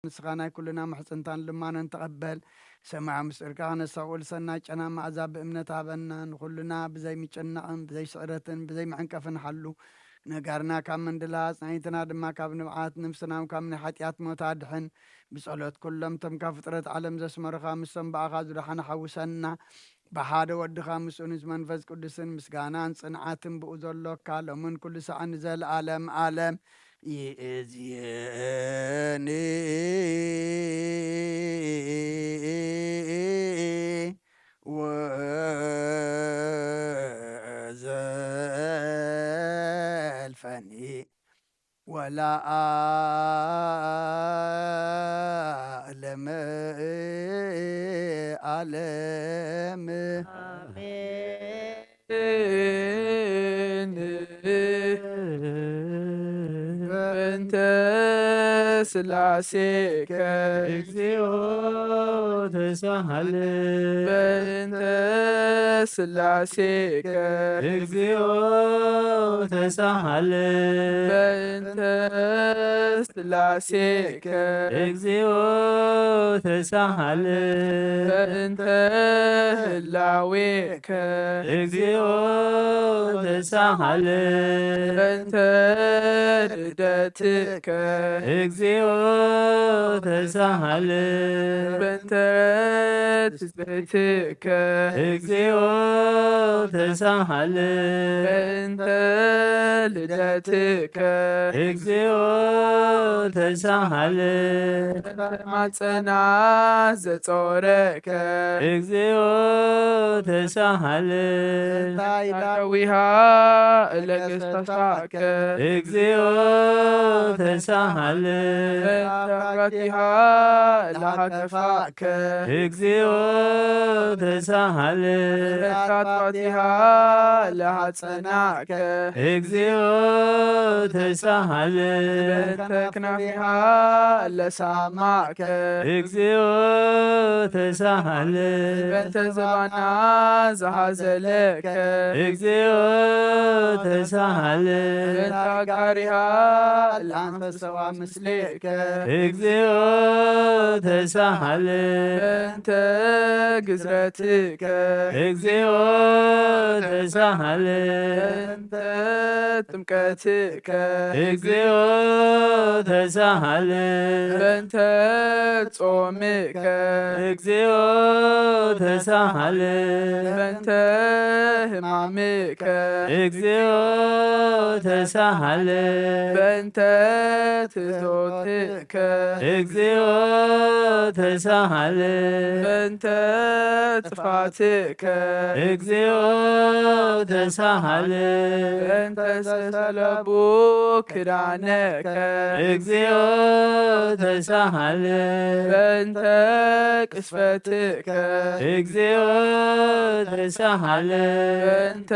ንስኻ ናይ ኩልና ምሕጽንታን ልማኖን ተቐበል። ሰማያዊ ምስጢርካ ክነሳቕ ወልሰና ጨና መኣዛ ብእምነት ሃበና። ንኹልና ብዘይ ምጭናቕን ብዘይ ስዕረትን ብዘይ መዕንቀፍን ሓሉ። ነጋርና ካብ ምንድላ፣ ኣጽናይትና ድማ ካብ ንብዓት፣ ነፍስና ካብ ናይ ሓጢኣት ሞት ኣድሕን። ብጸሎት ኩሎም እቶም ካብ ፍጥረት ዓለም ዘስመሩኻ፣ ምስቶም ብኣኻ ዝደሓኑ ሓውሰና። ብሓደ ወድኻ ምስኡን ምስ መንፈስ ቅዱስን ምስጋናን ጽንዓትን ብኡ ዘሎካ ሎምን ኩሉ ሰዓን ንዘለዓለም ዓለም ይእዝየኒ ወዘልፈኒ ወለዓለም ዓለም። በእንተ ስላሴከ እግዚኦ ተሳሃለ በእንተ ስላሴከ እግዚኦ ተሳሃለ በእንተ ስላሴከ እግዚኦ ተሳሃለ በእንተ ህላዌከ እግዚኦ ተሳሃለ በእንተ ልደትከ እግዚኦ ተሳሃለ በእንተ ትስብእትከ እግዚኦ ተሳሃለ በእንተ ልደትከ እግዚኦ ተሳሃለ ማፀና ዘጾረከ እግዚኦ ተሳሃለ ታዊሃ ለገስታሳከ እግዚኦ ተሳሃለ ታጋቲሃ ለሃተፋከ እግዚኦ ተሳሃለ ታጋቲሃ ለሃፀናከ እግዚኦ ተሳሃለ በእንተ ክናፊሃ ለሳማከ እግዚኦ ተሳሃለ በእንተ ዘባና ዝሃዘለከ እግዚኦ ተሳሃለ በእንተ ጋሪሃ ለአንፈሰዋ ምስሌከ እግዚኦ ተሳሃለ በእንተ ግዝረትከ እግዚኦ ተሳሃለ በእንተ ጥምቀትከ እግዚኦ ተሳሃለ በእንተ ጾምከ እግዚኦ ተሳሃለ በእንተ ህማምከ እግዚኦ ተሳሃለ በእንተ ትቶትከ እግዚኦ ተሳሃለ በእንተ ጥፋትከ እግዚኦ ተሳሃለ በእንተ ዝተሰለቡ ክዳነከ እግዚኦ ተሳሃለ በእንተ ቅስፈትከ እግዚኦ ተሳሃለ በእንተ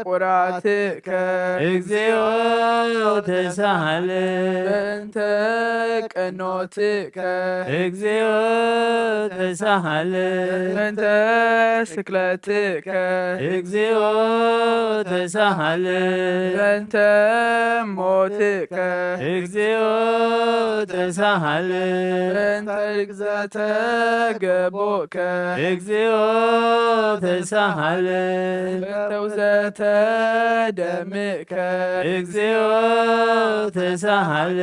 ቁራትከ እግዚኦ ተሳሃለ በእንተ ቀኖትከ እግዚኦ ተሳሃለ በእንተ ስክለትከ እግዚኦ ተሳሃለ በእንተ ሞትከ እግዚኦ ተሳሃለ በእንተ ርግዘተ ገቦከ እግዚኦ ተሳሃለ በእንተ ውዘተ ደምከ እግዚኦ ተሳሃለ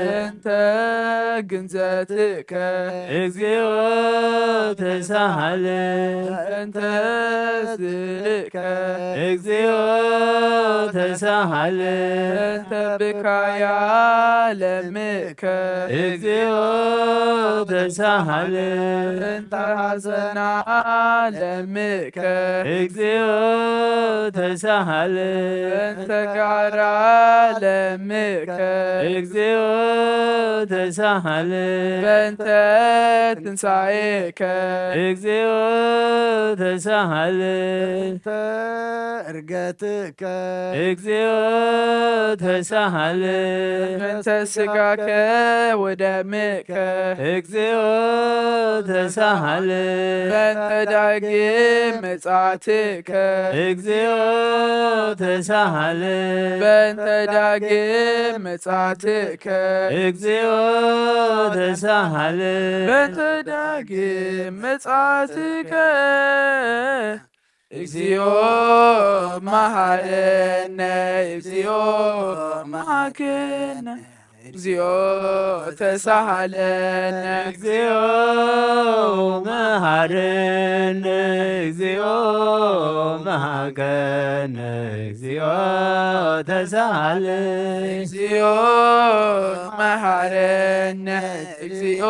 በእንተ ግንዘትከ እግዚኦ ተሳሃለ በእንተ ስእልከ እግዚኦ ተሳሃለ በእንተ ብካያ ለምከ እግዚኦ ተሳሃለ በእንተ ሐዘና ለምከ እግዚኦ ተሳሃለ በእንተ ጋራ ለምከ እግዚኦ ተሳሃለ በእንተ ትንሳኤከ እግዚኦ ተሳሃለ በእንተ እርገትከ እግዚኦ ተሳሃለ በእንተ ስጋከ ወደምከ እግዚኦ ተሳሃለ። በእንተ ዳግም ምጽኣትከ። እግዚኦ ተሳሃለ። በእንተ ዳግም ምጽኣትከ። እግዚኦ ተሳሃለ። በእንተ ዳግም ምጽኣትከ። እግዚኦ መሃረነ። እግዚኦ መሃከነ። እግዚኦ ተሳሃለነ። እግዚኦ መሃረነ። እግዚኦ መሃከነ። እግዚኦ ተሳሃለ። እግዚኦ መሃረነ። እግዚኦ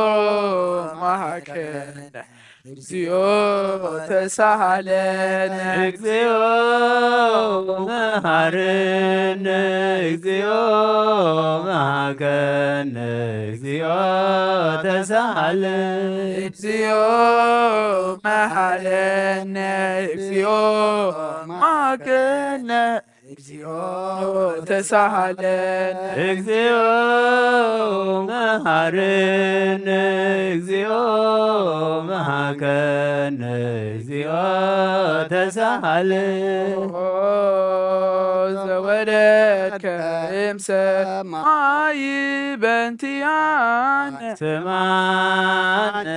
መሃከነ። እግዚኦ ተሳሃለነ። እግዚኦ መሃረነ። እግዚኦ መሃከነ። እግዚኦ ተሳሃለ። እግዚኦ መሃረነ። እግዚኦ መሃከነ። እግዚኦ ተሳሃለነ። እግዚኦ መሃረነ። እግዚኦ መሃከነ። እግዚኦ ተሳሃለ። ኦ ዘወረድከ እምሰማይ በእንቲኣነ። ስማነ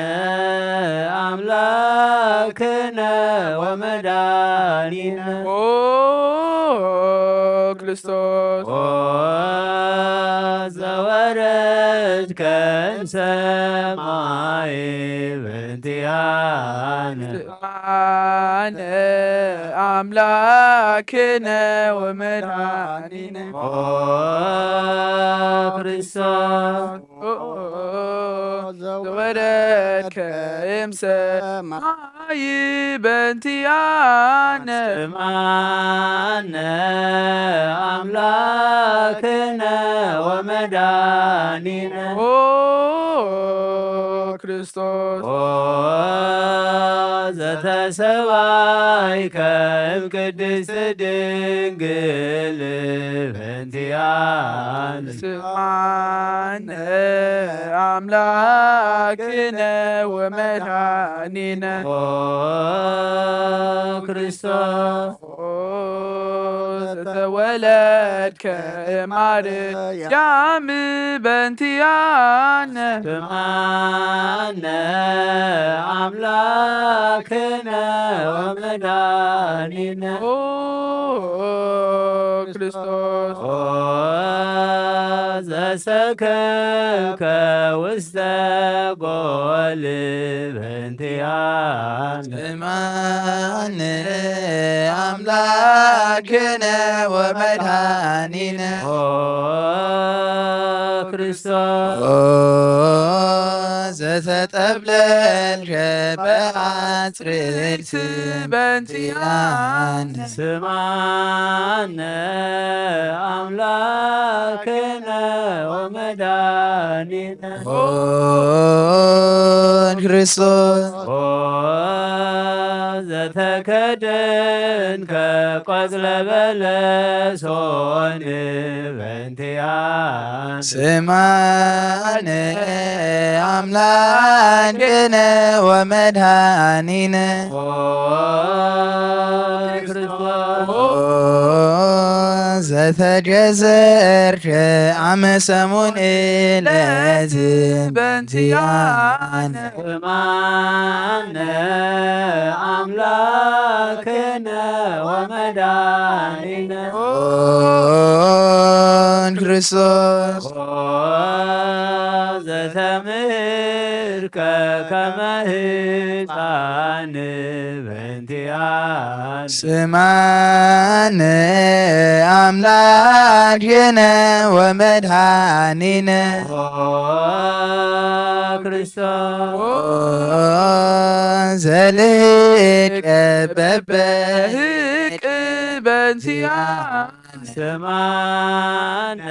ኣምላክነ ወመድኃኒነ። ኦ ክርስቶስ። ኦ ዘወረድከ እምሰማይ በእንቲኣነ። ስማነ ኣምላክነ ወመድኃኒነ። ኦ ክርስቶስ። ኦ ዘወረድከ እምሰማይ በእንቲኣነ። ስማነ ኣምላክነ ወመድኃኒነ። ኦ ክርስቶስ። ኦ ዘተሰባይከ እምቅድስት ድንግል በእንቲኣነ። ስማነ ኣምላክነ ወመድኃኒነ። ኦ ክርስቶስ። ኦ ዘተወለድከ ማርያም በእንቲኣነ። ስማነ ኣምላክነ ወመድኃኒነ። ኦ ክርስቶስ። ኦ ዘሰከብከ ውስተ ጎል በእንቲኣነ። ስማነ ኣምላክነ ወመድኃኒነ። ኦ ክርስቶስ። ኦ ዘተጠብለልከ በአጽርዕት በእንቲኣነ። ስማነ ኣምላክነ ወመድኃኒነ። ኦ ክርስቶስ። ኦ ዘተከደንከ ቆጽለ በለሶን በእንቲኣነ። ስማነ ኣምላክነ ወመድኃኒነ። ኦ ክርስቶስ። ኦ ዘተገዘርከ አመ ሰሙን ዕለት በእንቲኣነ። ስማነ አምላክነ ወመድኃኒነ። ኦ ክርስቶስ። ኦ ዘተምህርከ ከመ ህፃን በእንቲኣነ። ስማነ አምላክነ ወመድኃኒነ። ኦ ክርስቶስ። ኦ ዘልህቀ በበህቅ በእንቲኣነ። ስማነ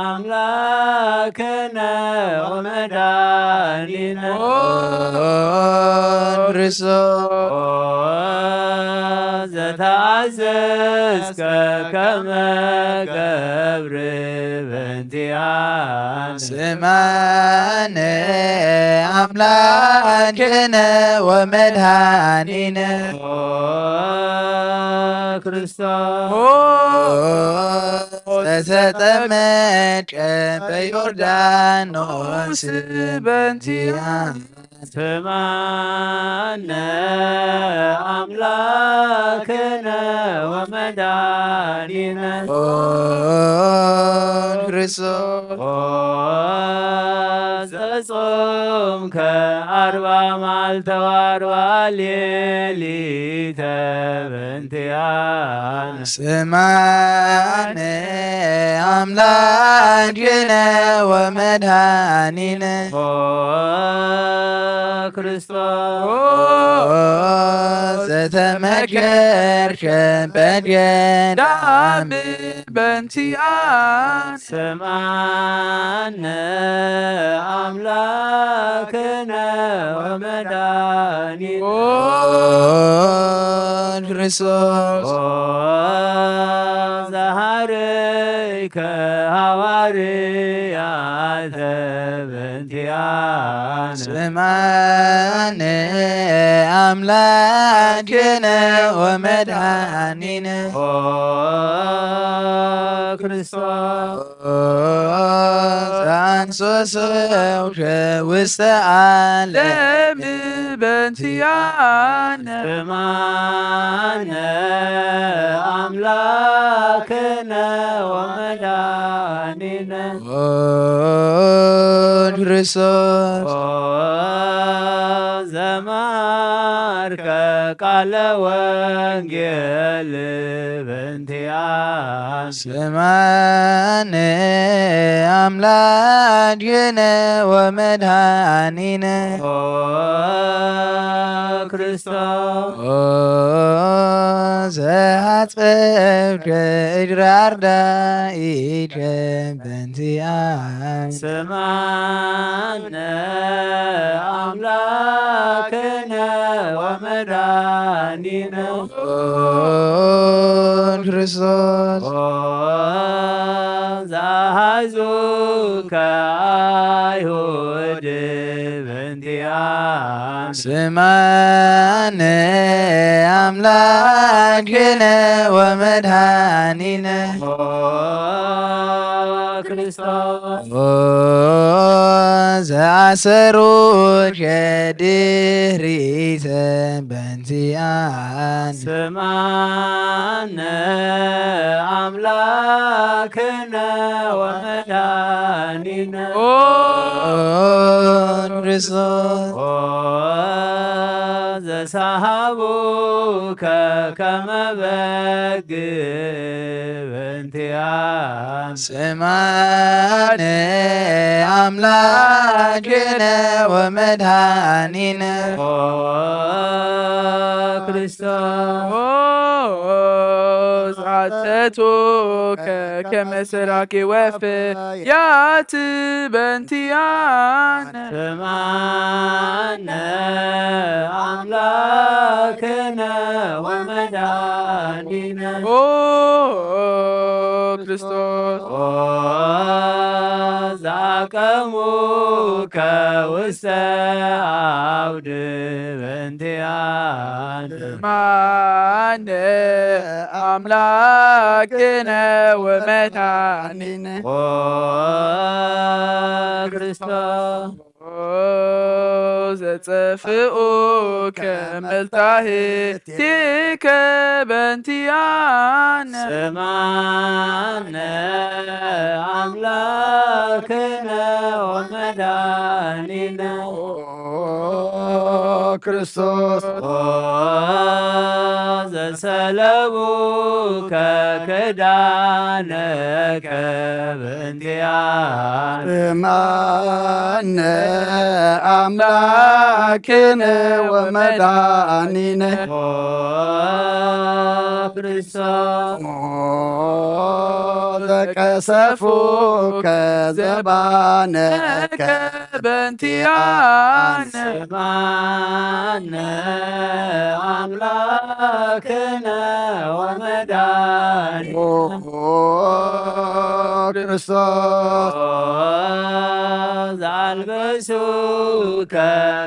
አምላክነ ወመድኃኒነ። ኦ ክርስቶስ። ኦ ዘተአዘዝከ ከመ ገብር በእንቲኣነ። ስማነ ኣምላክነ ወመድኃኒነ ኦ ክርስቶስ ኦ ዘተጠመቀ በዮርዳኖስ በእንቲኣነ ስምዓነ ኣምላክነ ወመድኃኒነ ኦ ክርስቶስ ኦ ዘጾምከ ኣርባ መዓልተ ወኣርባ ሌሊተ በእንቲኣነ ስምዓነ ኣምላክነ ወመድኃኒነ ኦ ክርስቶስ ኦ ዘተመከርከ በገዳም በእንቲኣነ ስምዓነ ኣምላክነ ወመድኃኒነ ኦ ክርስቶስ ኦ ዘሃረይከ ሃዋርያተ በእንቲኣነ ስምዓነ ኣምላክነ ወመድኃኒነ ኦ ክርስቶስ ኦ ዘአንሶ ሰብከ ውስተ ዓለም በእንቲኣነ ስምዓነ ኣምላክነ ወመድኃኒነ ኦ ክርስቶስ ኦ ዘማርከ ቃለ ወንጌል በእንቲኣነ ስምዓነ ኣምላክነ ወመድኃኒነ ኦ ክርስቶስ ኦ ዘአጽፈፍከ እጅረ አርዳኢከ በእንቲኣነ ስምዓነ ኣምላክነ ወመድኃኒነ ኦ ክርስቶስ ኦ ዘአሐዙከ አይሁድ በእንቲኣነ ስምዓነ ኣምላክነ ወመድኃኒነ ኦ ክርስቶስ ኦ ዘአሰሩከ ድህሪተ በእንቲኣነ ስምዓነ ኣምላክነ ወመድኃኒነ ኦ ክርስቶስ ኦ ዘሰሃቡከ ከመ በግ በእንቲኣነ ስምዓነ ኣምላክነ ወመድኃኒነ ኦ ክርስቶስ ኦ ዘሐተቱከ ከመ ሰራቂ ወፈያት በእንቲኣነ ስምዓነ ኣምላክነ ወመድኃኒነ ኦ ክርስቶስ ኦ ዘአቀሙከ ውስተ አውድ በእንቲኣነ ስምዓነ ኣምላክነ ወመድኃኒነ ኦ ክርስቶስ ኦ ዘጸፍኡከ መልታህቲከ በእንቲኣነ ስምዓነ ኣምላክነ ወመድኃኒነ ኦ ክርስቶስ ኦ ዘሰለቡከ ክዳነከ በእንቲኣነ ስምዓነ ኣምላክነ ወመድኃኒነ ኦ ክርስቶስ። ኦ ዘቀሰፉከ ዘባነከ በእንቲኣነ። ስምዓነ ኣምላክነ ወመድኃኒነ። ኦ ክርስቶስ። ኦ ዘአልበሱከ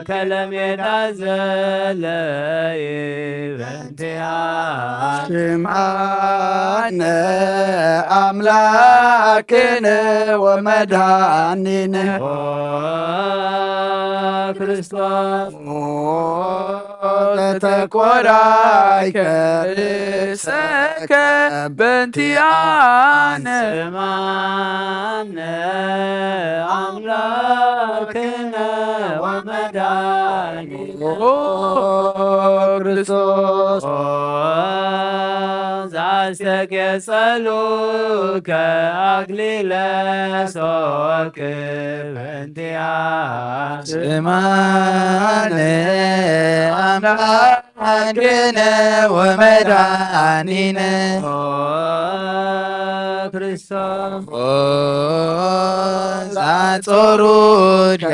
ከለሜዳ ዘለይ ስምዓነ ኣምላክነ ወመድኃኒነ። ኦ ክርስቶስ። ኦ ዘተኮራይከ ርእሰከ በእንቲኣነ። ስምዓነ ኣምላክነ ወመድኃኒነ። ኦ ክርስቶስ። ኦ ዘአስተቄጸሉከ አክሊለ ሶክ በእንቲኣነ። ስምዓነ ኣምላክነ ወመድኃኒነ። ኦ ክርስቶስ። ኦ ዘአጾሩከ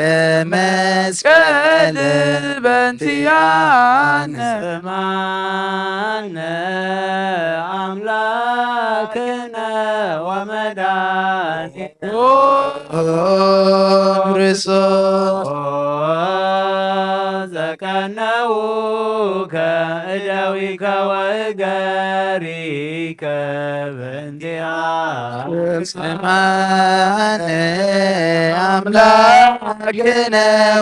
መስቀል በእንቲኣነ። ስምዓነ ኣምላክነ ወመድኃኒነ። ኦ ክርስቶስ። ኦ ዘቀነውከ እደዊከ ወእገሪከ በእንቲኣነ። ስምዓነ ኣምላክነ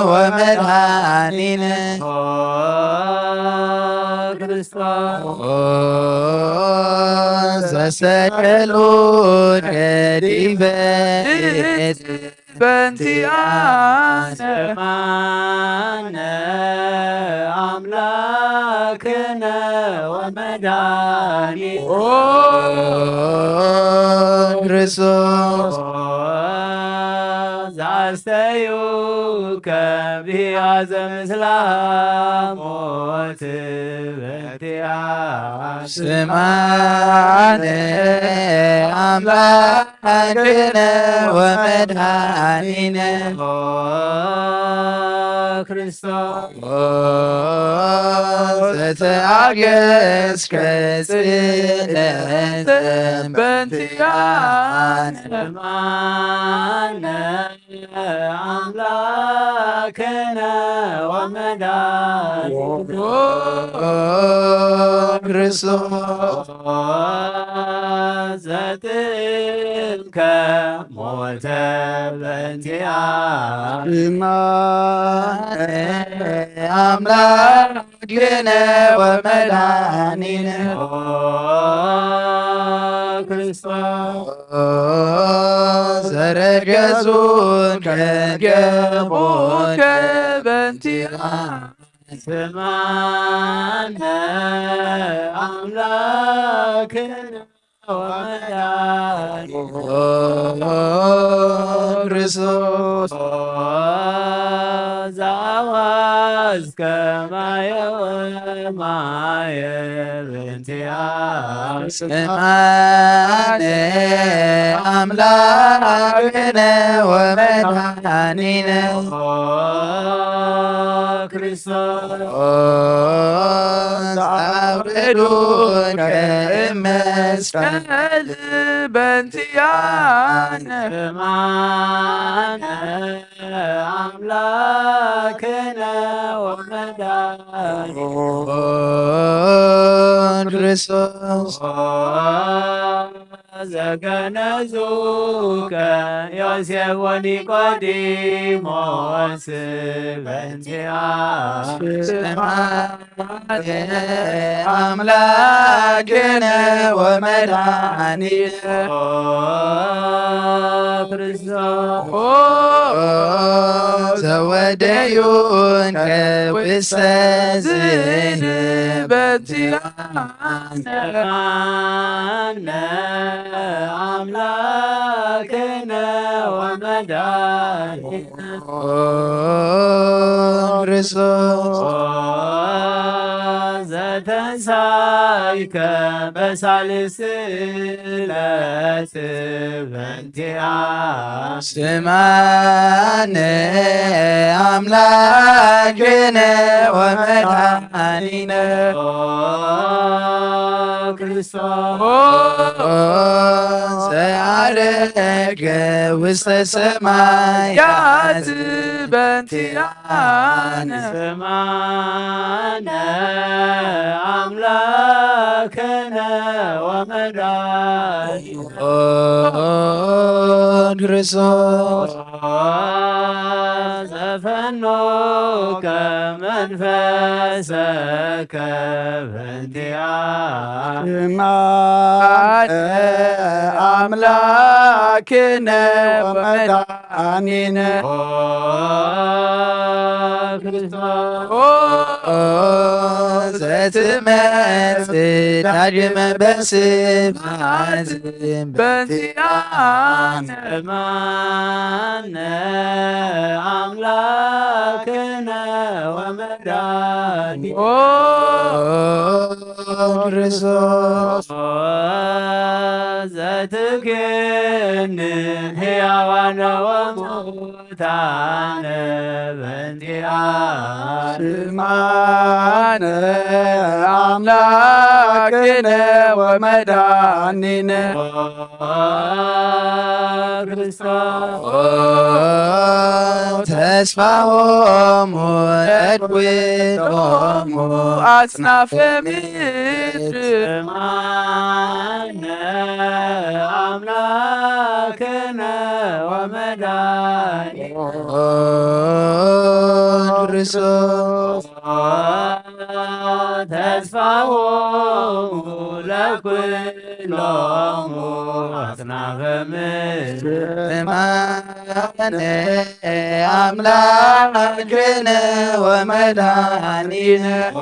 ወመድኃኒነ። ኦ ክርስቶስ። ኦ ዘሰቀሉከ ዲበ በእንቲኣነ። ስምዓነ ኣምላክነ ወመድኃኒነ። ኦ ክርስቶስ። ኦ ዘአስተዩከ ብያዘ ምስለ ሞት በእንቲኣነ። ስምዓነ ኣምላክነ ወመድኃኒነ። ኦ ክርስቶስ። ኦ ዘተአገስከ ጽልእነ በእንቲኣነ። ስምዓነ ኣምላክነ ወመድኃኒነ። ኦ ክርስቶስ። ኦ ዘጥዕምከ ሞተ በእንቲኣነ። ስምዓነ ኣምላክነ ወመድኃኒነ። ኦ ክርስቶስ። ኦ ዘረገጹከ ገቦከ በእንቲኣነ። ስምዓነ ኣምላክነ ወመድኃኒነ። ኦ ክርስቶስ። ኦ ዘአውሐዝከ ማየ ወማየ በእንቲኣነ። ስምዓነ አምላክነ ወመድኃኒነ። ኦ ክርስቶስ። ኦ ዘአውረዱከ እመስቀል በእንቲኣነ። ስምዓነ አምላክነ ወመድኃኒነ። ኦ ክርስቶስ። ኦ ዘገነዙከ ዮሴፍ ወኒቆዲሞስ በእንቲኣነ። ስምዓነ አምላክነ ወመድኃኒነ። ኦ ክርስቶስ። ኦ ዘወደዩከ ውስተ ዝን በእንቲኣነ። ስምዓነ አምላክነ ወመድኃኒነ። ኦ ክርስቶስ። ኦ ዘተንሳ ከበሳልስለት በንቲኣ ስማነ ኣምላክነ ወመድኃኒነ ኦ ክርስቶስ ዘዐረገ ውስተ ሰማያት በንቲኣነ ስማነ ኣምላክነ ወመድኃኒነ ኦ ክርስቶስ ዘፈኖከ መንፈሰከ በንቲኣነ ስማነ ኣምላክነ ወመድኃኒነ ኦ ክርስቶስ ኦ ዘትመጽእ ዳግመ በስማት በንቲኣነ ስማነ ኣምላክነ ወመድኃኒነ ኦ ክርስቶስ ዘትኩንን ሕያዋነ ወሙታነ በንቲኣነ ስማነ ኣምላክነ ወመድኃኒነ ኦ ክርስቶስ ኦ ተስፋሆሙ ለኩሎሙ ኣጽናፈ ምድር ስማነ ኣምላክነ ወመድኃኒነ ኦ ክርስቶስ ተስፋሆሙ ለኩሎሙ ኣጽናፈ ምድር ስማነ ኣምላክነ ወመድኃኒነ ኦ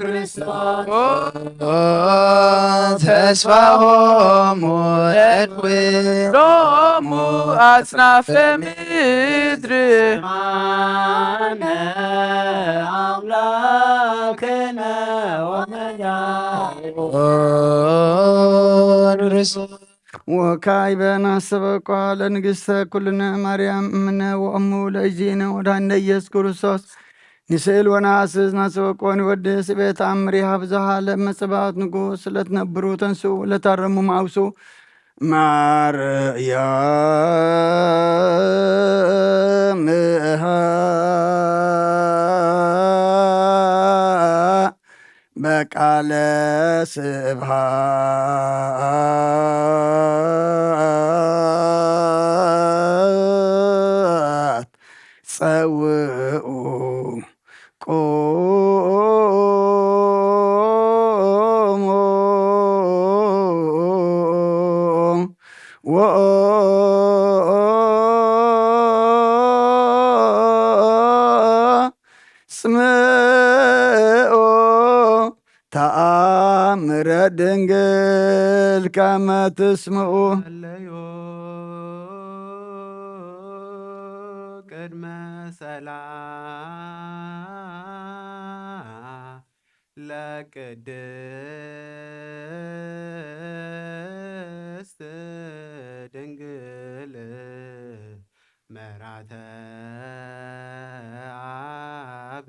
ክርስቶስ ኦ ተስፋሆሙ ለኩሎሙ ኣጽናፈ ምድር ስማነ ኣምላክነ ወመድኃኒነ ኦ ክርስቶስ ወካዕበ ናስተበቋ ለንግሥተ ኩልነ ማርያም እምነ ወእሙ ለእግዚእነ ወዳንደ ኢየሱስ ክርስቶስ ንስእል ወነሐስስ ናስተበቋ ወንወድስ እቤት ተኣምር ይሃብ ዘሃለ መጸባኦት ንጉሥ ለትነብሩ ተንስኡ ለታረሙ ማውሱ ማርያም እሃ በቃለ ስብሃት ጸውኡ ቁሙ ወኦ ስምኦ ተኣምረ ድንግል ከመ ትስምኡ። ሃለዮ ቅድመ ሰላ ለቅድስት ድንግል መራተ አብ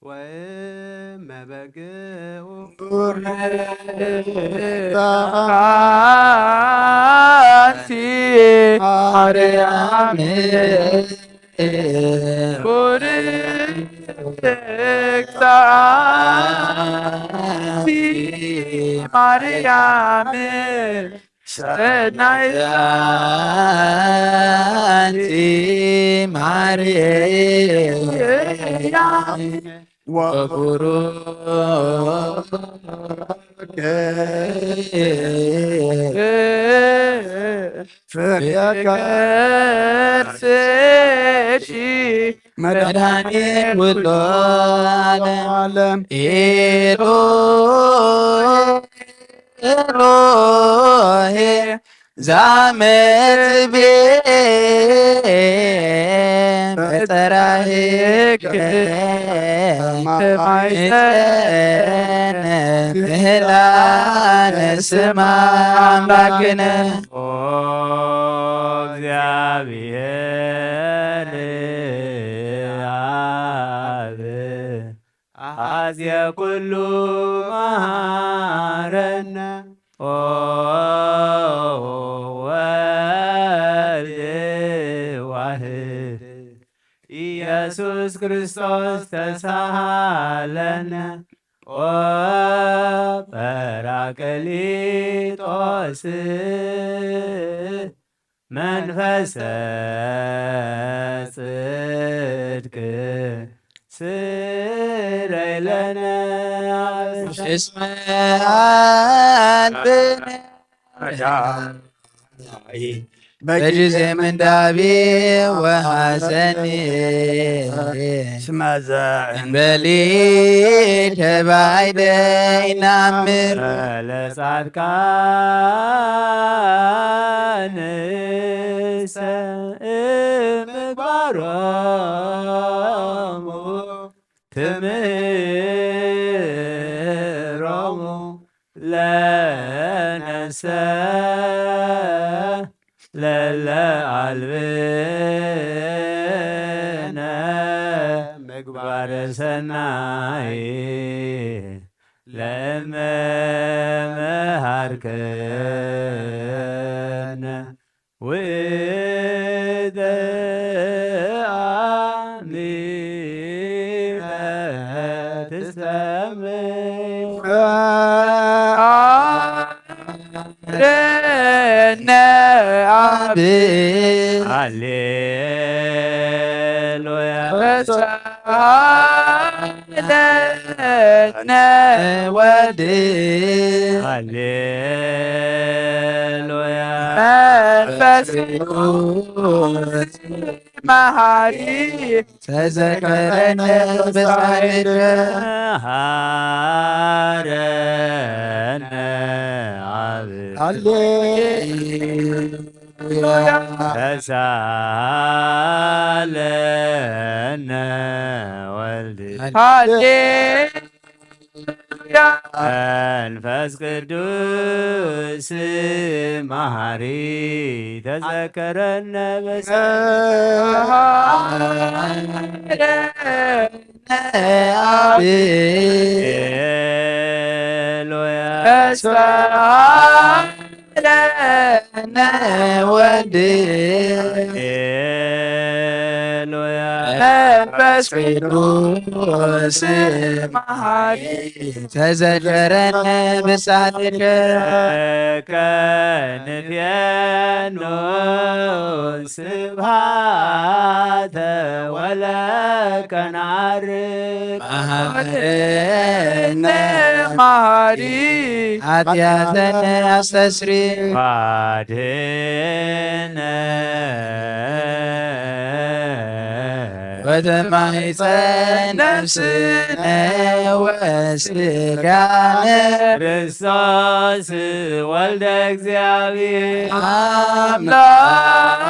ወእመ በግኡ ቡርክት አንቲ ማርያም ቡርክት አንቲ ማርያም ሰናይት አንቲ ማርያም ወቡሩክ ፍሬ ከርስኪ መድኃኒት ኩሉ ዓለም። ኤሎሄ ዛመትቤ ጸራሂክ ተማይጸን ምህላን ስማ ኣምላክነ። ኦ እግዚኣብሔር አብ አዜ ኩሉ መሃረነ። ኦ ወልድ ዋህድ ኢየሱስ ክርስቶስ ተሳሃለነ። ኦ ጳራቅሊጦስ መንፈሰ ጽድቅ ስረይ ለነ። እስመ አልብነ በጊዜ ምንዳቤ ወሐዘኔ ስማዛ እንበሊ ተባይደ ይናምር። ለጻድቃንሰ እምግባሮሙ ትምህሮሙ ለነሰ ለለ አልብነ ምግባረ ሰናይ ለእመ መሃርከነ። ውእተ አሚረ ትሰምዕ ረነ አብ። ሃሌሉያ። ለነ ወልድ። ሃሌሉያ። መንፈስ ቅዱስ መሃሪ ተዘከረነ በጻድቅ። ሃረነ አብ። ሃሌሉያ። ተሳለነ ወልድ። ሃሌሉያ። መንፈስ ቅዱስ መሐሪ ተዘከረነ በሰ። አብ። ሃሌሉያ። ተስፋ ለነ ወልድ። ሃሌሉያ። መንፈስ ቅዱስ መሐሪ ተዘከረነ በጻድቅ። ከንፌኖ ስብሐተ ወለከ ነዐርግ። መሐረነ መሐሪ ኃጢአተነ አስተስሪ። አድነነ ወተማይፀን ነፍስነ ወስጋነ። ክርስቶስ ወልደ እግዚአብሔር አምላክ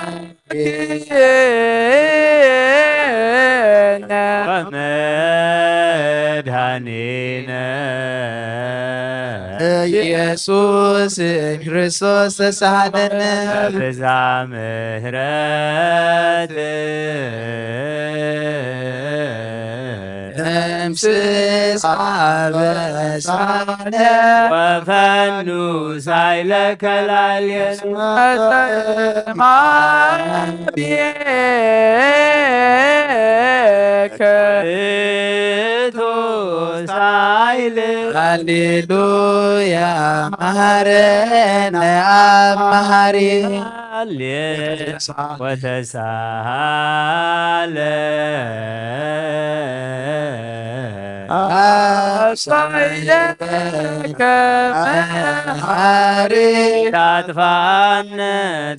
ወመድኃኒነ ኢየሱስ ክርስቶስ ተሳሃለነ። ብዛ ምሕረት ደምስስ አበሳነ ወፈኑ ሳይለከ ላዕሌነ። ውእቱ ሳይል። ሃሌሉያ መሐረነ አብ መሐሪ። ሃሌ ወተሳሃለ አሳይለከ መሐሪ። ታጥፋነ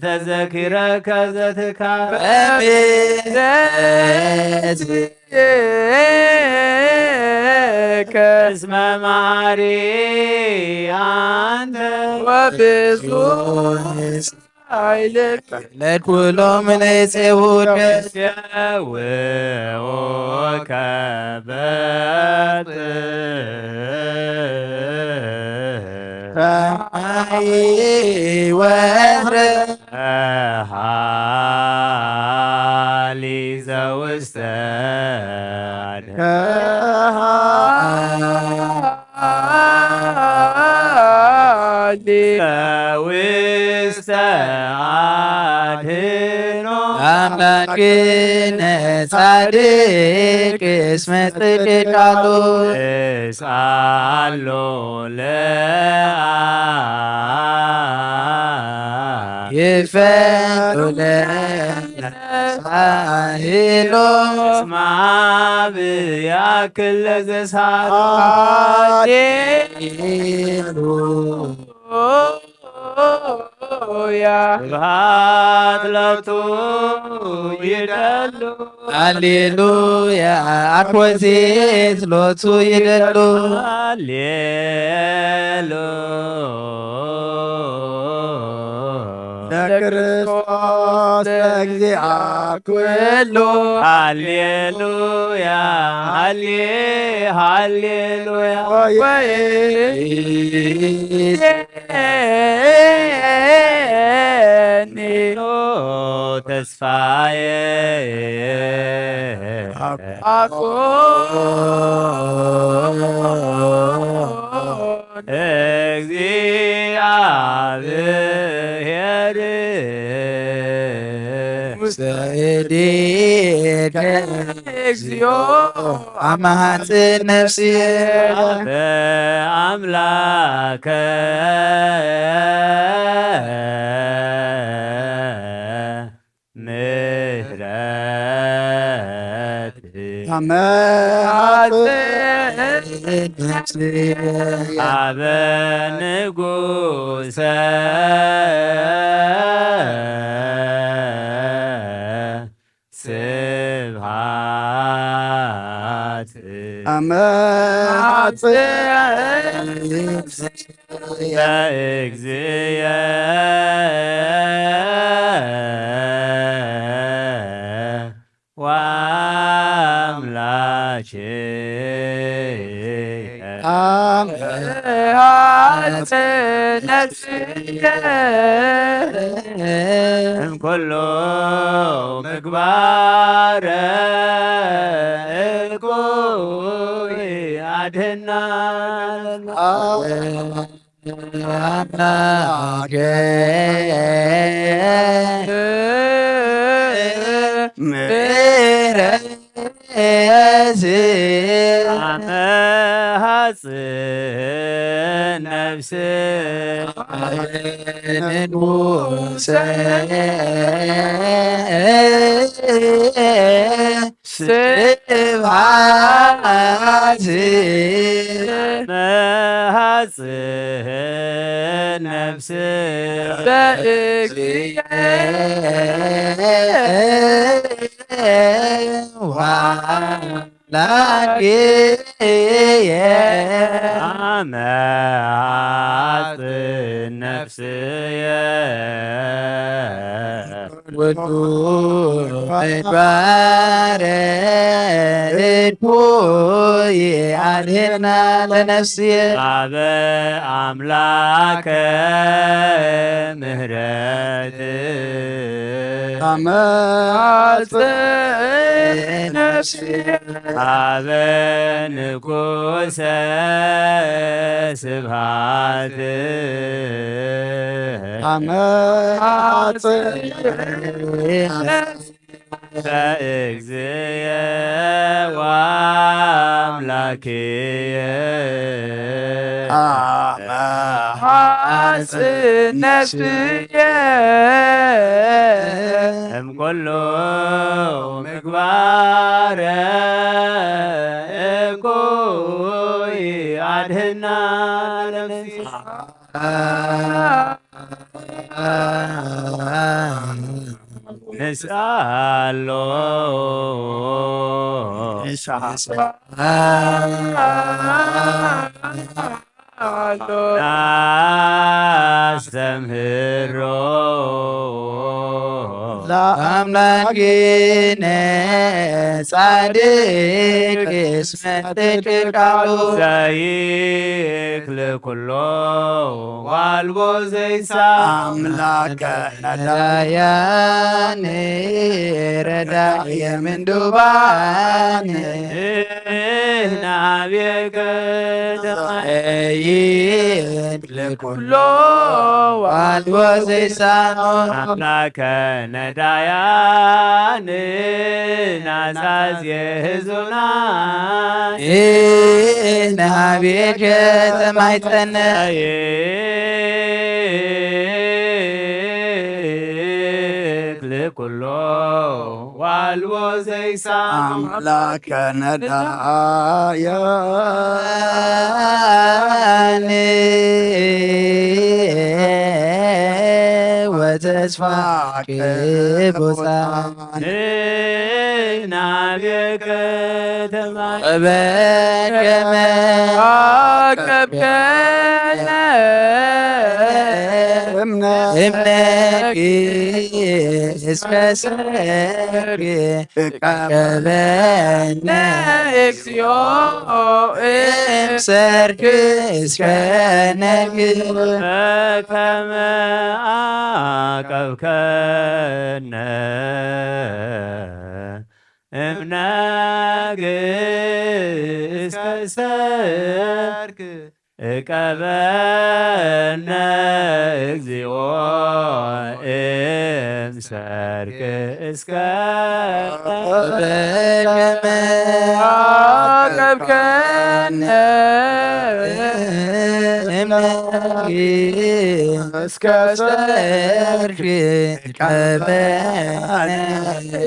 ተዘኪረከ ዘትካረ በምሕረት እስመ መሐሪ አንተ ወብዙ ኃይልከ ለኩሎም ንጽውከ የውከ በጥር ሰማይ ወምድር ሃሊ ዘውስተ ከሃሊ ውስተ አድህኖ አምላክነ ጻድቅ እስመ ጽድቅ ቃሉ እስአሎ ለአ ይፈቱ ለነ ሳህሎ እስማብ ያክል ለዘሳሮ ሃሌሉያ ስብሐት ሎቱ ይደሉ ሃሌሉያ አኮቴት ሎቱ ይደሉ ሃሌሉ ለክርስቶስ ለእግዚአ ኩሉ ሃሌሉያ ሃሌ ሃሌሉያ ወይ ተስፋዬ አኮ እግዚአብሔር ውስተ እዴከ እግዚኦ አማጽን ነፍስየ በአምላከ ምህረት አማጽን ነፍስየ አበ ንጉሰ ስብሐት አማጽን ለእግዚእየ ወአምላኬ አማጽን ነፍስየ እምኩሉ ምግባረ እኩይ አድህና አምላኬ ምሕረት አመ ሐጽን ነፍስ ንጉሰ ስብሐት መሐጽን ነፍስ ለእግዚአብሔር ወአምላክየ አመ ሐጽን ነፍስየ ውዱ ምግባረ እኩይ አድህና ለነፍስየ አበ አምላከ ምህረት አመ ሐጽን ነፍስየ አበ ንጉሰ ስብሐት አመ ሐጽን ለእግዚእየ ወአምላክየ አመ ሐጽን ነፍስየ እምኩሉ ምግባረ እኩይ አድህና ለነፍስየ ንስአሎ ኣስተምህሮ ለኣምላክነ ጻድቅ እስመ ጽድቅ ቃሉ ዘይክል ኩሎ ዋልቦ ዘይሳ ኣምላከ ነዳያን ረዳየ ምንዱባን ናብየከ ተማየይን ለኩሎ ዋልቦ ዘይሳኖ ኣምላከ ነዳያን ናዛዝ የህዙና ናብየከ ተማይጠነ ለኩሎ ዋልቦ ዘይሳ ኣምላከ ነዳያን ወተስፋ ቅቡፃን ናብየከ ተማዕበከመ አቀብከነ እምነኪ እስከ ሰርክ ቀበነ እግዚኦ እምሰርክ እስከ ነግር ከመ አቀብከነ እምነግር እስከ ሰርክ እቀበነ እግዚኦ እምሰርክ እስከ በከመ አቀብከነ እምነግር እስከ ሰርክ እቀበነ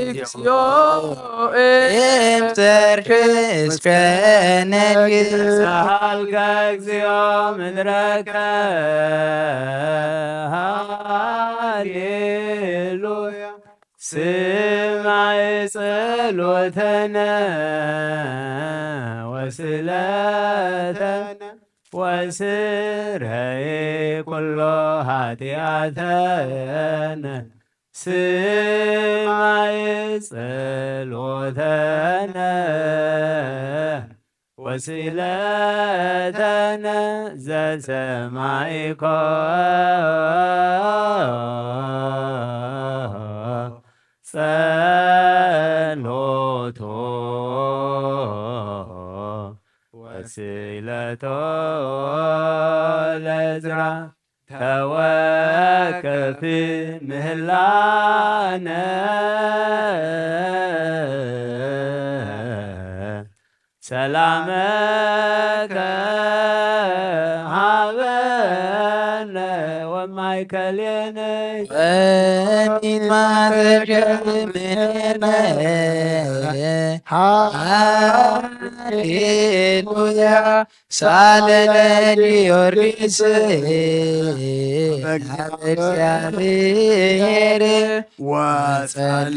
እግዚኦ እምሰርክ እስከ ነግር ሰሃልከ እግዚኦ ምድረከ ሃሌሉያ ስማይ ጸሎተነ ወስለተነ ወስረይ ኩሎ ኃጢአተነ ስማይ ጸሎተነ ወስለተነ ዘሰማይኮ ጸሎቶ ወስለቶ ለዝራ ተወከፍ ምህላነ ሰላመከ ሃበነ ወማይከሌነ ወሚማረከ ምህነ ሃሌሉያ ሳለለ ጊዮርጊስ በእግዚአብሔር ወጸሊ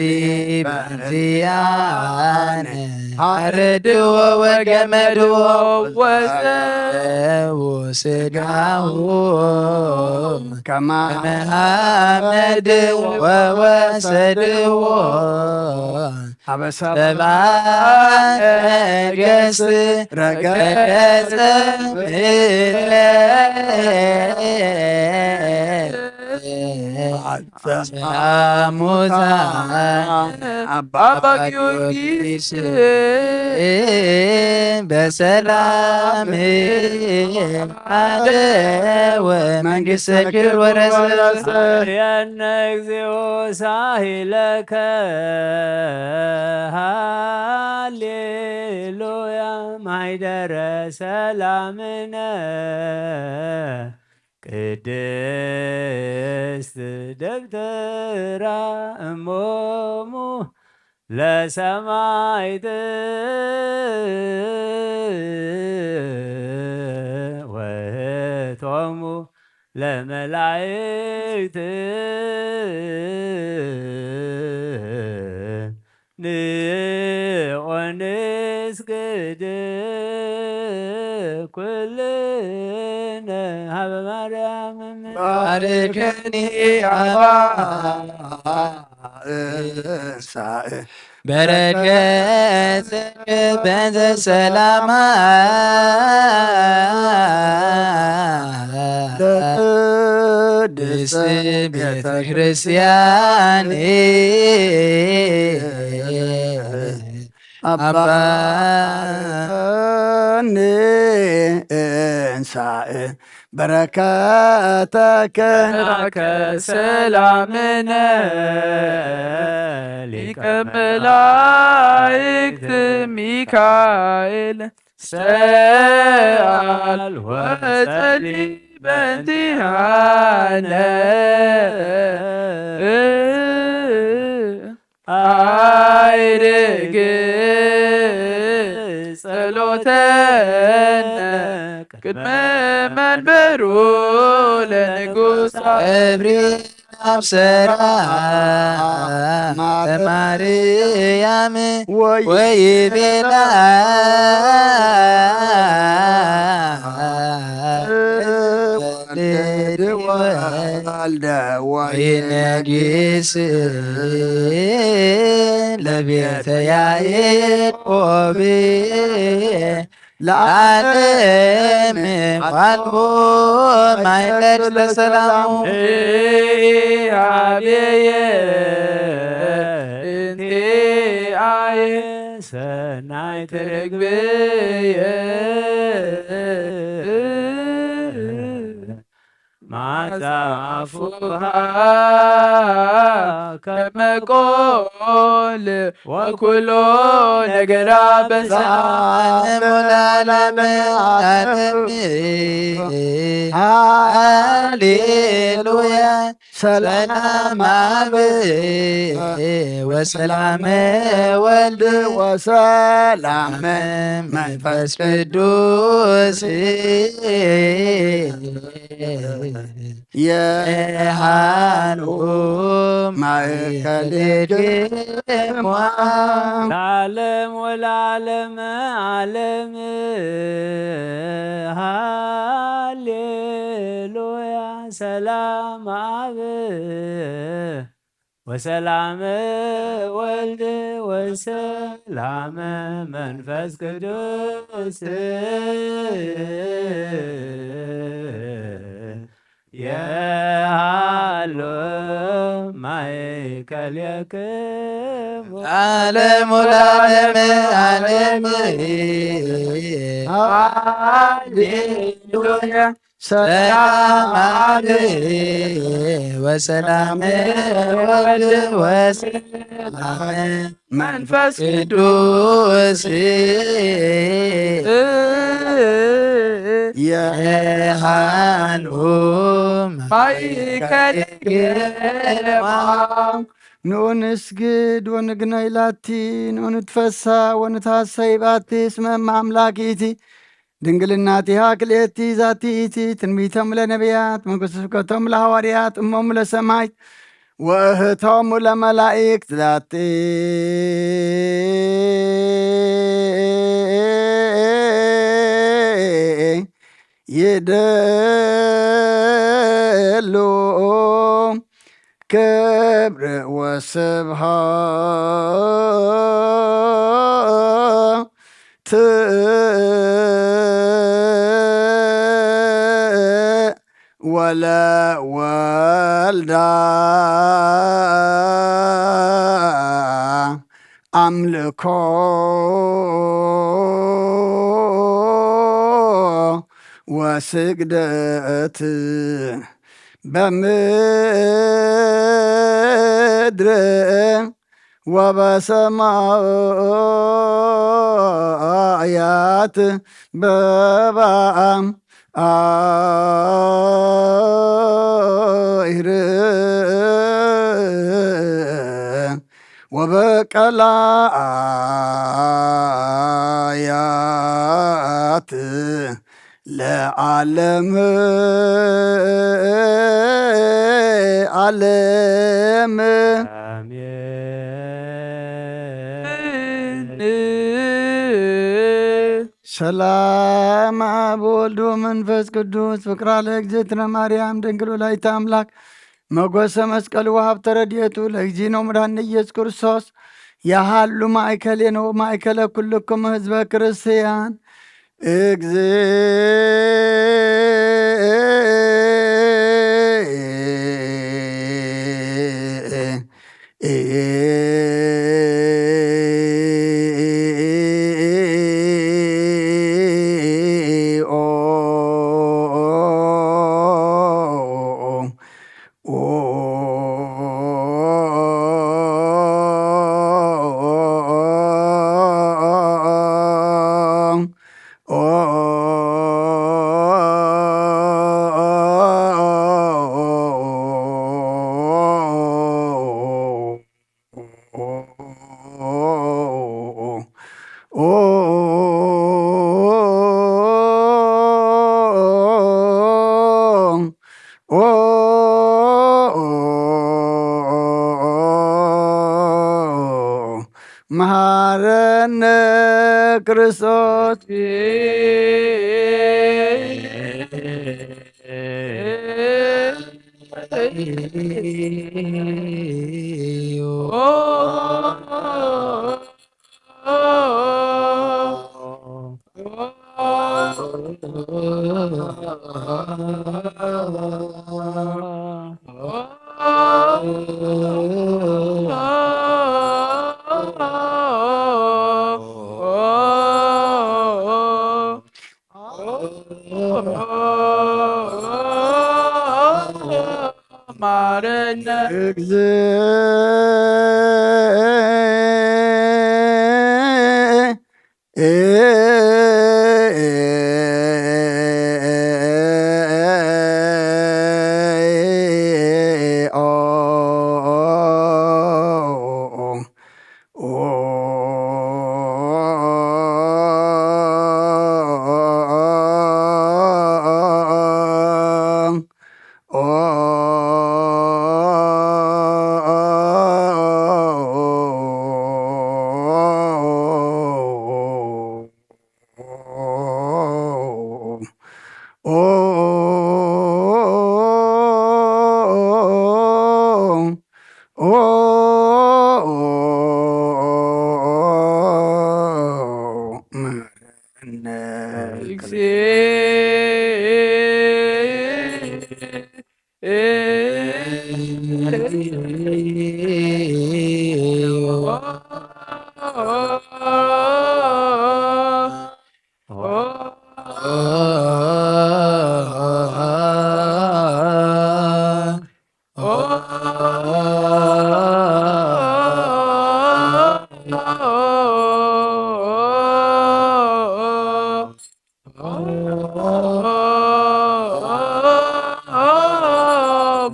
በእንቲአነ አረድዎ ወገመድዎ ወዘው ስጋሁ ከመ አመድዎ ወሰድዎ አበሰባ ነገስ ረገጸ ምድረ አጸሙታ አባ ጊዮርጊስ በሰላም አደወ መንግስተ ክብር ወረሰ የነ እግዚኦ ሳሂለከ ሃሌሉያ ማይደረ ሰላምነ ቅድስት ደብተራ እሞሙ ለሰማይት ወእህቶሙ ለመላእክት ንኦንስግድ ኩል ባርከኒ ኣባ እንሳእ በረከት በዘ ሰላማ ለቅድስት ቤተ ክርስቲያን ኣባ እንሳእ በረከተከ ሰላምነ ሊቀ መላእክት ሚካኤል ሰአል ወጸሊ በእንቲአነ አይርግ ጸሎተነ ቅድመ መንበሩ ለንጉሳ እብሪ ኣብ ሰራ ማርያም ወይ ቤላ ወልደ ወይነግስ ለቤተ ያዕቆብ ለዓለም ቃልሁ ማይለድ ለሰላሙ ሃቤየ እንቲአየ ሰናይ ትርግብየ ማጻፉሃ ከመቆል ወኩሎ ነገራ በሳሙላላመ ሃሌሉያ ሰላም አብ ወሰላም ወልድ ወሰላም መንፈስ ቅዱስ የሃሉ ማእከል ግርማ ለዓለም ወለዓለም ዓለም ሃሌሉያ ሰላም አብ ወሰላም ወልድ ወሰላም መንፈስ ቅዱስ የሃሎ ማእከሌክሙ ዓለም ወለዓለም ዓለም ሃሌሉያ ሰላም አብ ወሰላም ወልድ ወሰላም መንፈስ ቅዱስ የሃሉ ማእከሌክሙ ንዑ ንስግድ ወንግነይ ላቲ ንዑ ንትፈሳ ወንትሃሰይ ባቲ እስመ እመ አምላክ ይእቲ ድንግልናቲሃ ክልኤቲ ዛቲ ይእቲ ትንቢቶም ለነቢያት መንግስተ ስብከቶም ለሐዋርያት እሞሙ ለሰማይት ወእህቶሙ ለመላእክት ዛቲ ይደሉ ክብር ወስብሐት ወለ ወልዳ አምልኮ ወስግደት በምድር ወበሰማያት በባ አይር ወበቀላ አያት ለዓለም ዓለም አሜን። ሰላም ኣብ ወልድ ወመንፈስ ቅዱስ ፍቅራ ለእግዝእትነ ማርያም ድንግል ወላዲተ ኣምላክ መጎሰ መስቀል ወሃብተ ረድኤቱ ለእግዚእነ ወመድኃኒነ ኢየሱስ ክርስቶስ ያሃሉ ማእከሌነ ወማእከለ ኩልክሙ ህዝበ ክርስቲያን። እግዝእ መሃረነ ክርስቶስ። ማረነ። እግዝእ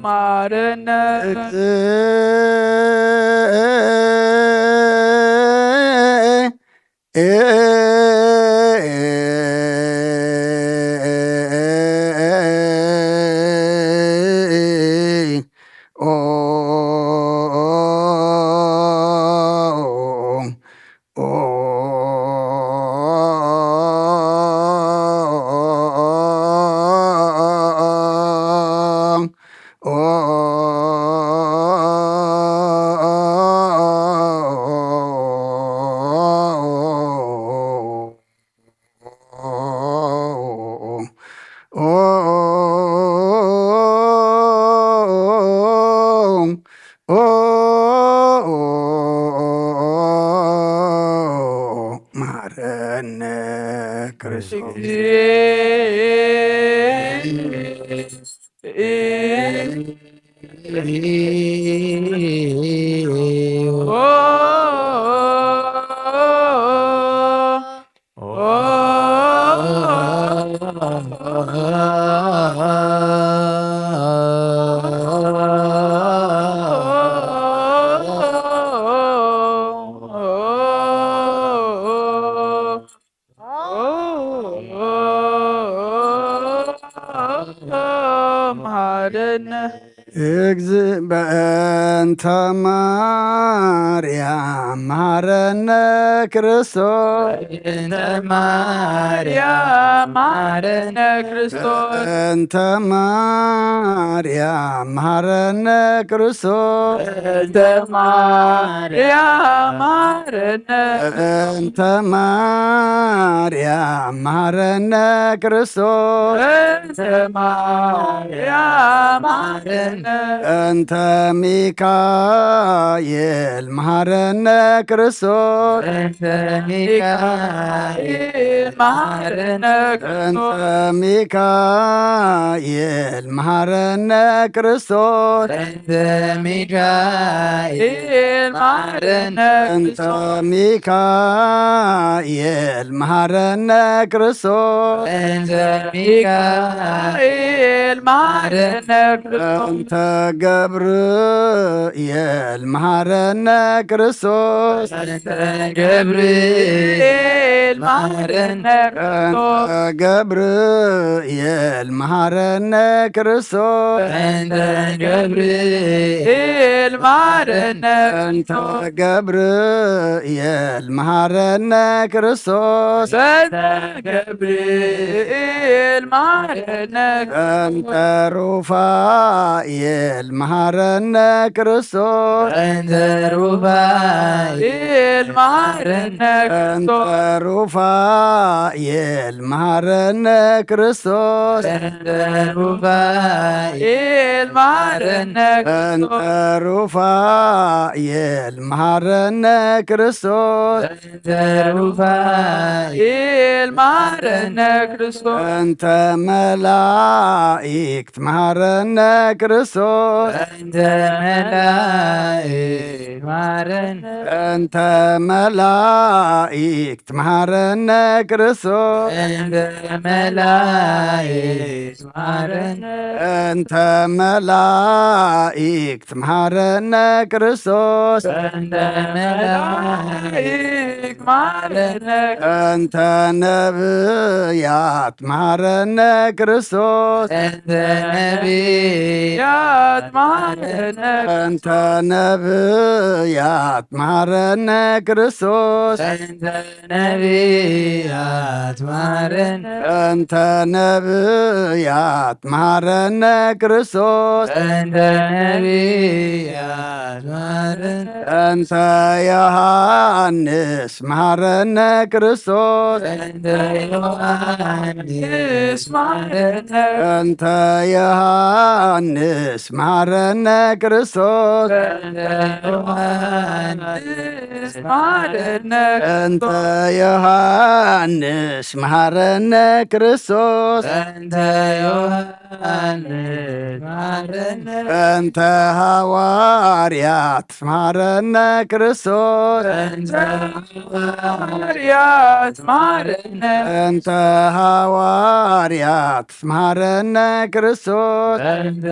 ማረነ። መሐረነ ክርስቶስ። መሐረነ። እግዝእ በእንተ ማርያም መሐረነ። ክርስቶስ። እንተ ማርያም መሃረነ ክርስቶስ። እንተ ማርያም መሃረነ ክርስቶስ። እንተ ማርያም መሃረነ። እንተ ማርያም መሃረነ ክርስቶስ። እንተ ማርያም መሃረነ። እንተ ሚካኤል መሃረነ ክርስቶስ። እንተ ሚካኤል መሃረነ እንተ ክርስቶስ። ሚካኤል መሃረነ ክርስቶስ። እንተ ሚካኤል መሃረነ እንተ ክርስቶስ። ሚካኤል መሃረነ ክርስቶስ። እንተ ሚካኤል መሃረነ ክርስቶስ። እንተ ገብርኤል መሃረነ ክርስቶስ። እንተ ገብርኤል መሃረነ ክርስቶስ። እንተ ገብርኤል መሃረነ ክርስቶስ። እንተ ገብርኤል መሃረነ እንተ ክርስቶስ። ገብርኤል መሃረነ ክርስቶስ። እንተ ገብርኤል መሃረነ እንተ ሩፋኤል መሃረነ ክርስቶስ። እንተ ሩፋኤል መሃረነ እንተ ክርስቶስ። ሩፋኤል መሃረነ ክርስቶስ። እንተ ሩፋኤል መሃረነ እንተ ክርስቶስ። ሩፋኤል መሃረነ ክርስቶስ። እንተ ሩፋኤል መሃረነ ክርስቶስ። እንተ መላእክት መሃረነ ክርስቶስ። እንተ መላእክት መሃረነ። እንተ መላእክት መሃረነ ክርስቶስ። እንተ መላእክት መሃረነ። እንተ መላእክት መሃረነ ክርስቶስ። እንተ መላእክት መሃረነ። እንተ ነብያት መሃረነ ክርስቶስ። እንተ ነብያት መሃረነ። እንተ ነብያት መሃረነ ክርስቶስ። እንተ ነብያት መሃረነ። እንተ ነብያት መሃረነ ክርስቶስ። እንተ ነብያት መሃረነ። እንተ ዮሃንስ መሃረነ ክርስቶስ። እንተ ዮሃንስ መሃረነ። እንተ ዮሃንስ መሃረነ ክርስቶስ። እንተ ዮሃንስ መሃረነ። እንተ ዮሃንስ መሃረነ ክርስቶስ። እንተ ዮሃንስ መሃረነ። እንተ ሃዋርያት መሃረነ ክርስቶስ። እንተ ሃዋርያት መሃረነ። እንተ ሃዋርያት መሃረነ ክርስቶስ። እንተ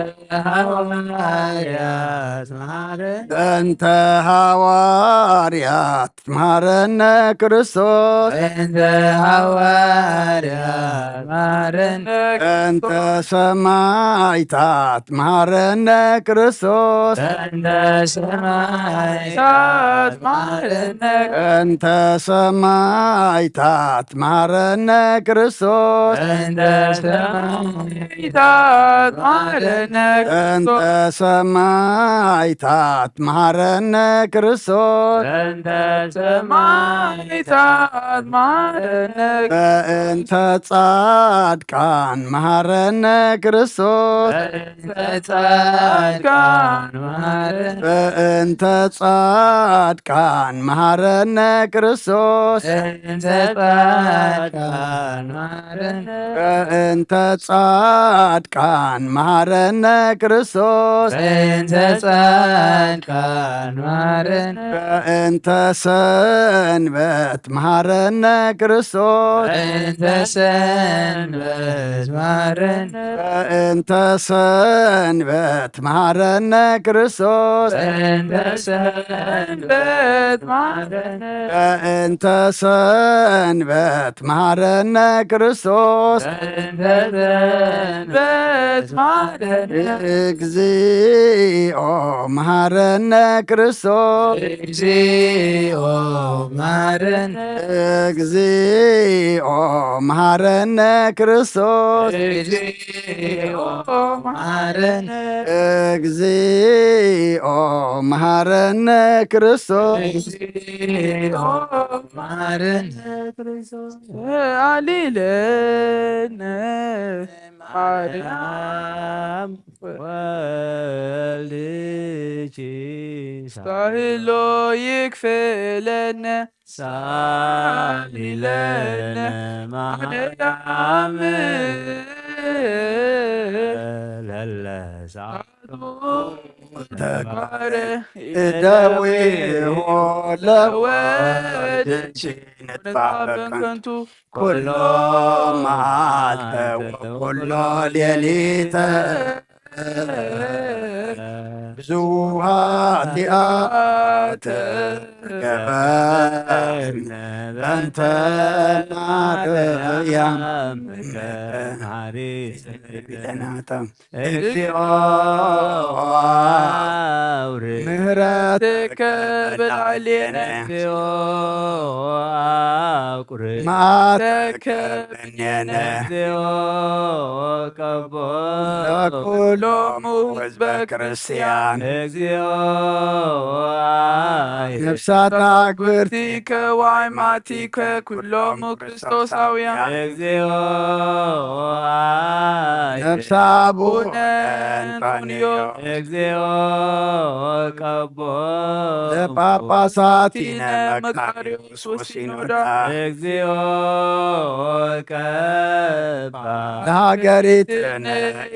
ሃዋርያት መሃረነ። እንተ ሃዋርያት መሃረነ ክርስቶስ። እንተ ሃዋርያት መሃረነ። እንተ ሰማይታት መሃረነ ክርስቶስ። እንተ ሰማይታት መሃረነ። እንተ ሰማይታት መሃረነ ክርስቶስ። እንተ ሰማይታት መሃረነ እንተ ክርስቶስ። ሰማይታት መሃረነ ክርስቶስ። እንተ ሰማይታት መሃረነ በእንተ ጻድቃን መሃረነ ክርስቶስ። በእንተ ጻድቃን መሃረነ። በእንተ ጻድቃን መሃረነ ክርስቶስ። በእንተ ጻድቃን መሃረነ። በእንተ ጻድቃን መሃረነ ክርስቶስ። በእንተ ጻድቃን መሃረነ። በእንተ ሰንበት መሃረነ ክርስቶስ። በእንተ ሰንበት መሃረነ። እንተ ሰንበት መሃረነ ክርስቶስ። እንተ ሰንበት መሃረነ። እንተ ሰንበት መሃረነ ክርስቶስ። እንተ ሰንበት መሃረነ። እግዚኦ መሃረነ ክርስቶስ። እግዚኦ መሃረነ። እግዚኦ መሃረነ ክርስቶስ። እግዚኦ መሃረነ። እግዚኦ መሃረነ ክርስቶስ። እግዚኦ መሃረነ። ኣሊለነ ማርያም ወልድኪ። ሳህሎ ይክፈለነ። ሳሊለነ ማርያም ለለ ሰዓቱ ተግባረ እደዊሆ ለወድኪ። ንጥፋእ በከንቱ ኩሎ መዓልተ ወኩሎ ሌሊተ። ብዙሃ ኃጢአት ገበርነ በንተ ማርያም። እግዚኦ አውርድ ምህረትከ በላዕሌነ። እግዚኦ አቁርብ መዓተከ በኔነ። እግዚኦ ቀቦ ለኩሎሙ ህዝበ ክርስቲያን። እግዚኦ አይ ነፍሳት አክብርቲከ ወአይማቲከ ኩሎሙ ክርስቶሳውያን። እግዚኦ አይ ነፍሳ አቡነ እንጦንዮ። እግዚኦ ቀቦ ለጳጳሳቲነ መቃርዮስ ወሲኖዳ። እግዚኦ ቀባ ለሃገሪትነ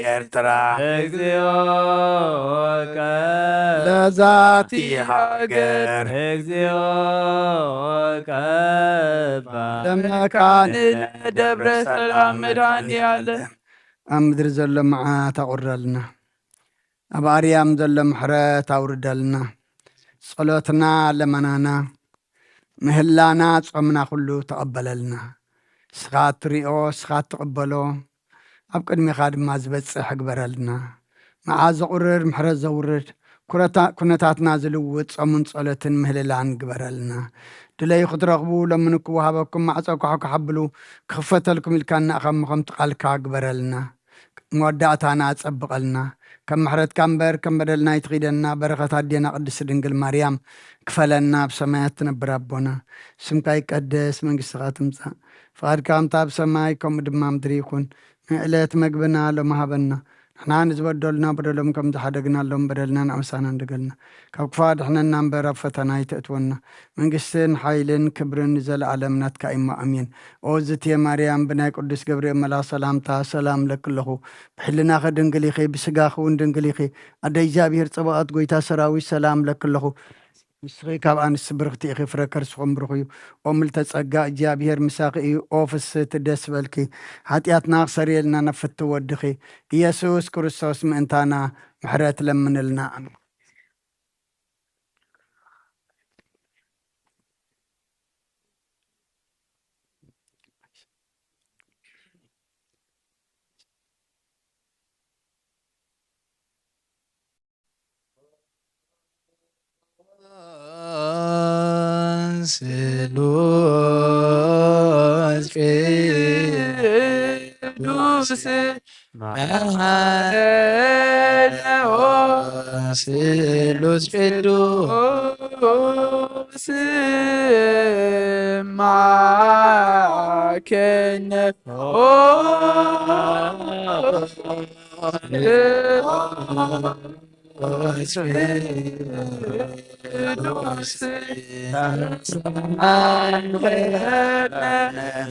ኤርትራ። እግዚኦ ቀባ ለዛቲ ሃገር። እግዚኦ ቀባ ለመካንነ ደብረ ሰላም መድኃኔ ዓለም። ኣብ ምድሪ ዘሎ መዓት ኣቑርደልና፣ ኣብ ኣርያም ዘሎ ምሕረት ኣውርደልና። ጸሎትና፣ ለመናና፣ ምህላና፣ ጾምና ኩሉ ተቐበለልና። ንስኻ እትሪኦ፣ ንስኻ እትቕበሎ፣ ኣብ ቅድሚኻ ድማ ዝበጽሕ ግበረልና። መዓት ዘቑርር፣ ምሕረት ዘውርድ፣ ኩረታ-፣ ኩነታትና ዝልውጥ ጾምን ጸሎትን ምህልላን ግበረልና። ድለዩ ክትረኽቡ፣ ለምኑ ክወሃበኩም፣ ማዕጾ ኳሕኳሕ ኣብሉ ክኽፈተልኩም ኢልካ እናኣኸምኹም ቃልካ ግበረልና። መወዳእታና ጸብቐልና። ከም ምሕረትካ እምበር ከም በደልና ኣይትኺደና። በረኸት ኣዴና ቅድስቲ ድንግል ማርያም ክፈለና። ኣብ ሰማያት ትነብር ኣቦና፣ ስምካ ይቀደስ፣ መንግስትኻ ትምጻእ፣ ፍቓድካ ከምታ ኣብ ሰማይ ከምኡ ድማ ምድሪ ይኹን። ንዕለት መግብና ሎሚ ሃበና። ንሕና ንዝበደሉና በደሎም ከም ዝሓደግናሎም በደልና ንኣምሳና እንደገልና። ካብ ክፋ ድሕነና እምበር ኣብ ፈተና ኣይተእትወና። መንግስትን ሓይልን ክብርን ንዘለኣለም ናትካ እሞ ኣሜን። ኦ ዝትየ ማርያም፣ ብናይ ቅዱስ ገብርኤል መልኣኽ ሰላምታ ሰላም ለኪ ኣለኹ። ብሕልናኺ ድንግል ኢኺ፣ ብስጋኺ እውን ድንግል ኢኺ። ኣደ እግዚኣብሔር ጸባኦት፣ ጎይታ ሰራዊት፣ ሰላም ለኪ ኣለኹ። ንስኺ ካብ ኣንስቲ ብርኽቲ ኢኺ፣ ፍረ ከርስኹም ብሩኽ እዩ። ኦ ምልተ ጸጋ፣ እግዚኣብሔር ምሳኺ እዩ። ኦ ፍስህቲ፣ ደስ በልኪ። ሓጢኣትና ክሰርየልና ነፍቲ ወድኺ ኢየሱስ ክርስቶስ ምእንታና ምሕረት ለምንልና። ኣሜን። ስሉስ ቅዱስ መሐረነ። ስሉስ ቅዱስ ማከነ።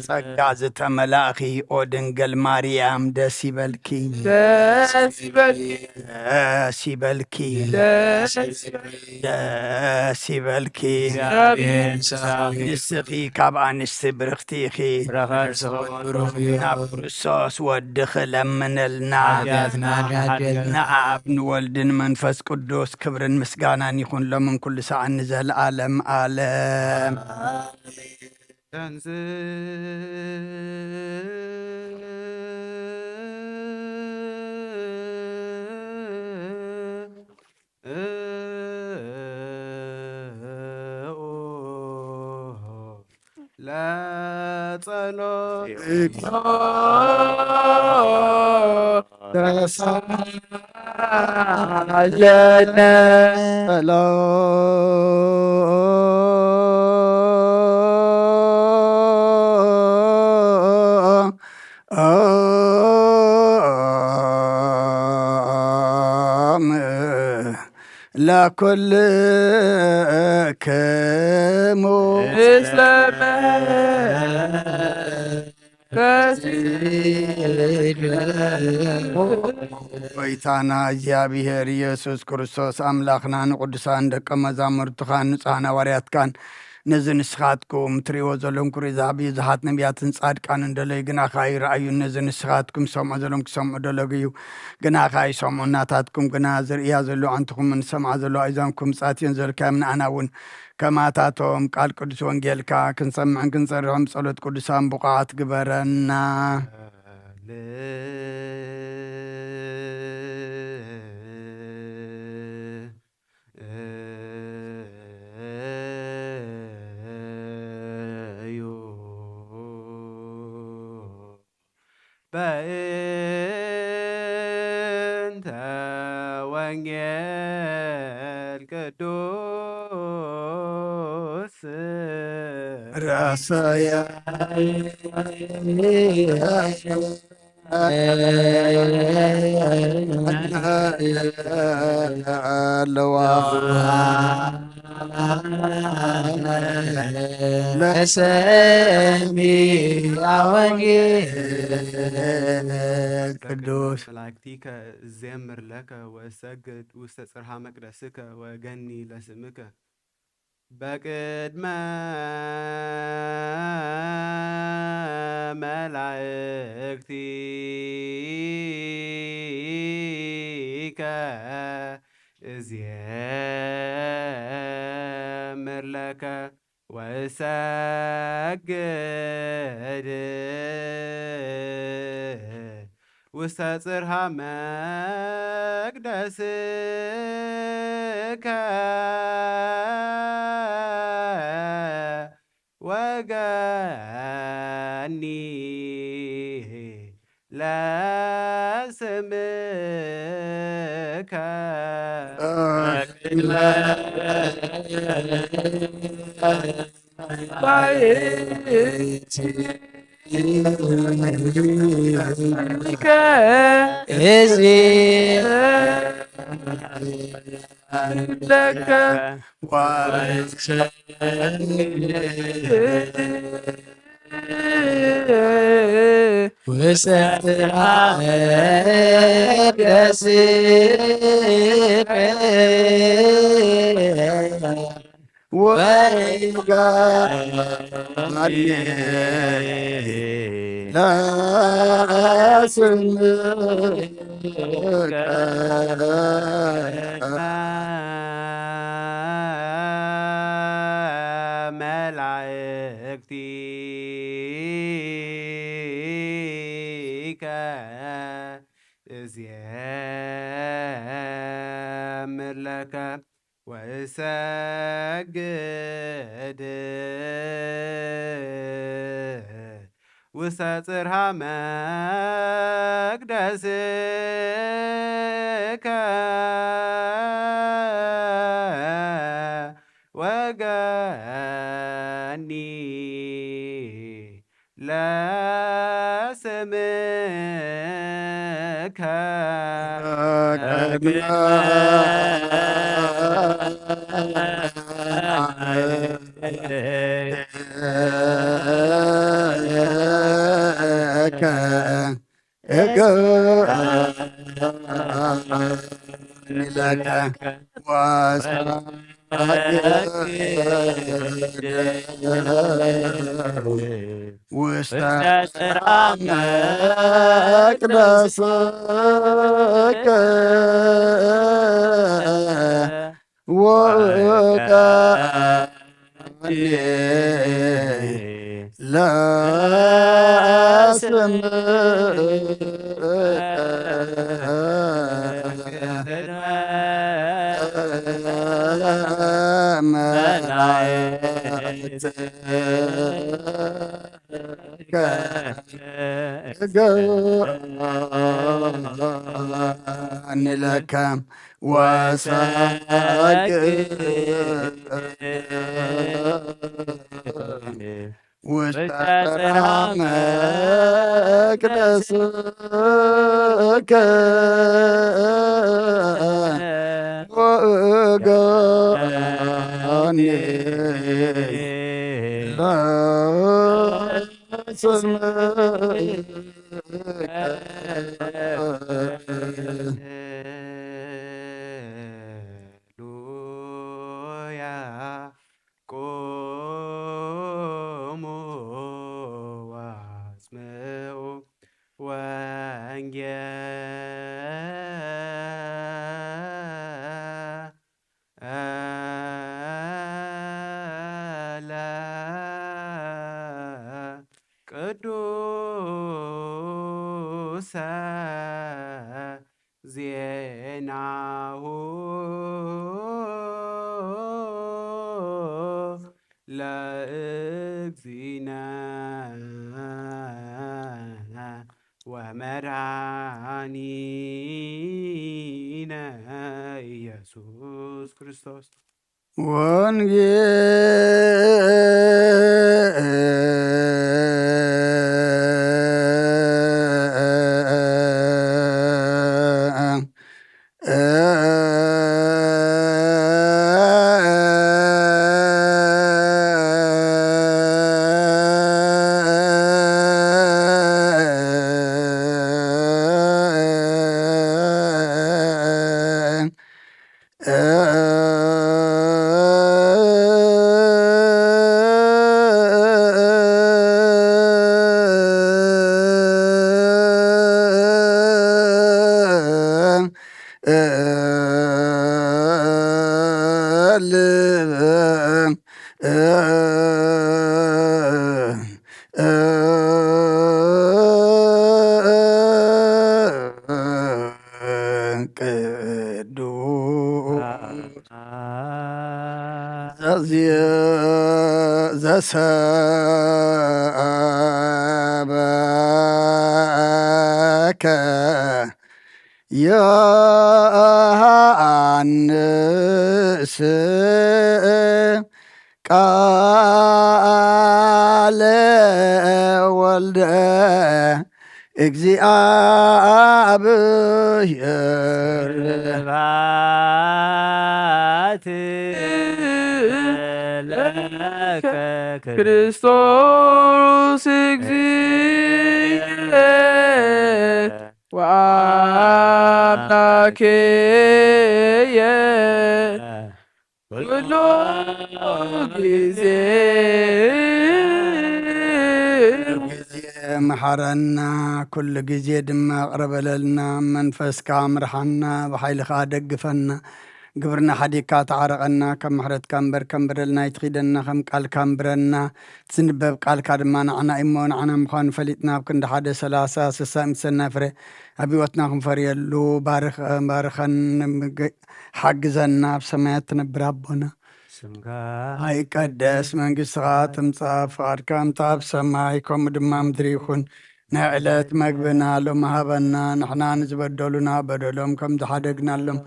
ጸጋ ዝተመላእኺ ኦ ድንግል ማርያም ደስ ይበልኪ፣ ደስ ይበልኪ፣ ደስ ይበልኪ፣ ደስ ይበልኪ። ደስ ይበልኪ። ንስኺ ካብ ኣንስቲ ብርኽቲ ኢኺ። ናብ ክርስቶስ ወድኺ ለምነልና። ንኣብ ንወልድን መንፈስ ቅዱስ ክብርን ምስጋናን ይኹን ሎምን ኩሉ ሰዓን ንዘለዓለም ዓለም። ለኩልክሙ። ጎይታና እግዚኣብሔር ኢየሱስ ክርስቶስ ኣምላኽና ንቅዱሳን ደቀ መዛሙርትኻን ንጹሓን ሃዋርያትካን ነዚ ንስኻትኩም ትርእይዎ ዘለኹም ክርኢ ዝሃብ እዩ። ብዙሓት ነቢያትን ጻድቃንን ደለዩ፣ ግናኻ ኣይረኣዩን። ነዚ ንስኻትኩም ሰምዖ ዘለኹም ክሰምዑ ደለዩ፣ ግናኻ ኣይሰምዑን። ናታትኩም ግና ዝርእያ ዘለዋ ኣዕንትኹምን ዝሰምዓ ዘለዋ ኣእዛንኩም ብጻትየን ዘልካዮም ንኣና እውን ከማታቶም ቃል ቅዱስ ወንጌልካ ክንሰምዕን ክንሰርሕን ብጸሎት ቅዱሳን ብቑዓት ግበረና። እዩ። በእንተ ወንጌል ቅዱስ ራሳያ ኣለዋ። ለሰሚዐ ወንጌል ቅዱስ። መላእክቲከ እዜምር ለከ ወእሰግድ ውስተ ጽርሃ መቅደስከ ወገኒ ለስምከ። በቅድመ መላእክቲከ እዜምር ለከ ወእሰግድ ውስተ ጽርሃ መቅደስከ ወገኒ ለስምከ። መላእክቲከ እዜምር ለከ ወእሰግድ ውስተ ጽርሃ መቅደስከ ወገኒ ለስምከ። ለከ እገኒ ለከ ወሰግድ ውስተ ጽርሐ መቅደስከ ወእቀኒ ለስምከ መላእክት እገኒ ለከ ወሰግድ ውስተ ጽርሐ መቅደስከ ወእገኒ ለስምከ። ሃሌሉያ። ቁሙ ወአስምዑ ወንጌለ ቅዱሰ ዜናሁ ለእግዚእነ ወመድኃኒነ ኢየሱስ ክርስቶስ። ወንጌል ቅዱስ ዘዝየ ዘሰበከ ዮሐንስ ቃለ ወልደ እግዚአብሔር። ስብሐት ለከ ክርስቶስ እግዚእነ ወአምላክየ ኩሉ ጊዜ። ጊዜ መሓረና፣ ኩሉ ጊዜ ድማ ቅረ በለልና። መንፈስካ ምርሓና፣ ብሓይልኻ ደግፈና። ግብርና ሓዲግካ ተዓረቐና፣ ከም ምሕረትካ እምበር ከም በደልና ኣይትኺደና፣ ከም ቃልካ እምብረና። ዝንበብ ቃልካ ድማ ንዓና እዩ እሞ፣ ንዓና ምዃኑ ፈሊጥና፣ ኣብ ክንዲ ሓደ ሰላሳ፣ ስሳ፣ ምሰና ፍረ ኣብ ህይወትና ክንፈርየሉ ባርኽ-፣ ባርኸን፣ ሓግዘና፣ ኣብ ሰማያት ትነብር ኣቦና። ስምካ ኣይቀደስ፣ መንግስትኻ ትምጻእ፣ ፍቓድካ ከምቲ ኣብ ሰማይ ከምኡ ድማ ምድሪ ይኹን። ናይ ዕለት መግብና ሎሚ ሃበና፣ ንሕና ንዝበደሉና በደሎም ከም ዝሓደግናሎም፣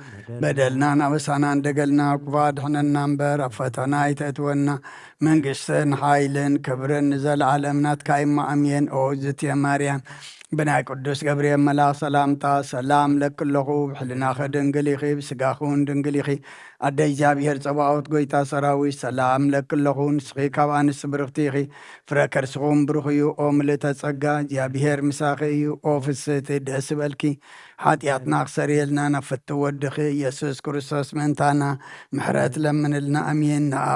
በደልና ናበሳና እንደገልና፣ ክፉእ ኣድሕነና እምበር፣ ኣብ ፈተና ኣይተእትወና። መንግስትን ሓይልን ክብርን ንዘለዓለም ናትካ እሞ፣ ኣሜን። ኦ እግዝእትየ ማርያም፣ ብናይ ቅዱስ ገብርኤል መልኣኽ ሰላምታ ሰላም ለኪ ኣለኹ፣ ብሕልናኺ ድንግል ኢኺ፣ ብስጋኺ እውን ድንግል ኢኺ። ኣደ እግዚኣብሔር ጸባኦት፣ ጎይታ ሰራዊት፣ ሰላም ለኪ ኣለኹ። ንስኺ ካብ ኣንስቲ ብርኽቲ ኢኺ፣ ፍረ ከርስኹም ብሩኽ እዩ። ኦ ምልእተ ጸጋ፣ እግዚኣብሔር ምሳኺ እዩ። ኦ ፍስህቲ፣ ደስ ይበልኪ። ሓጢኣትና ክሰርየልና ናብ ፍትው ወድኺ ኢየሱስ ክርስቶስ ምእንታና ምሕረት ለምንልና። ኣሜን። ንኣ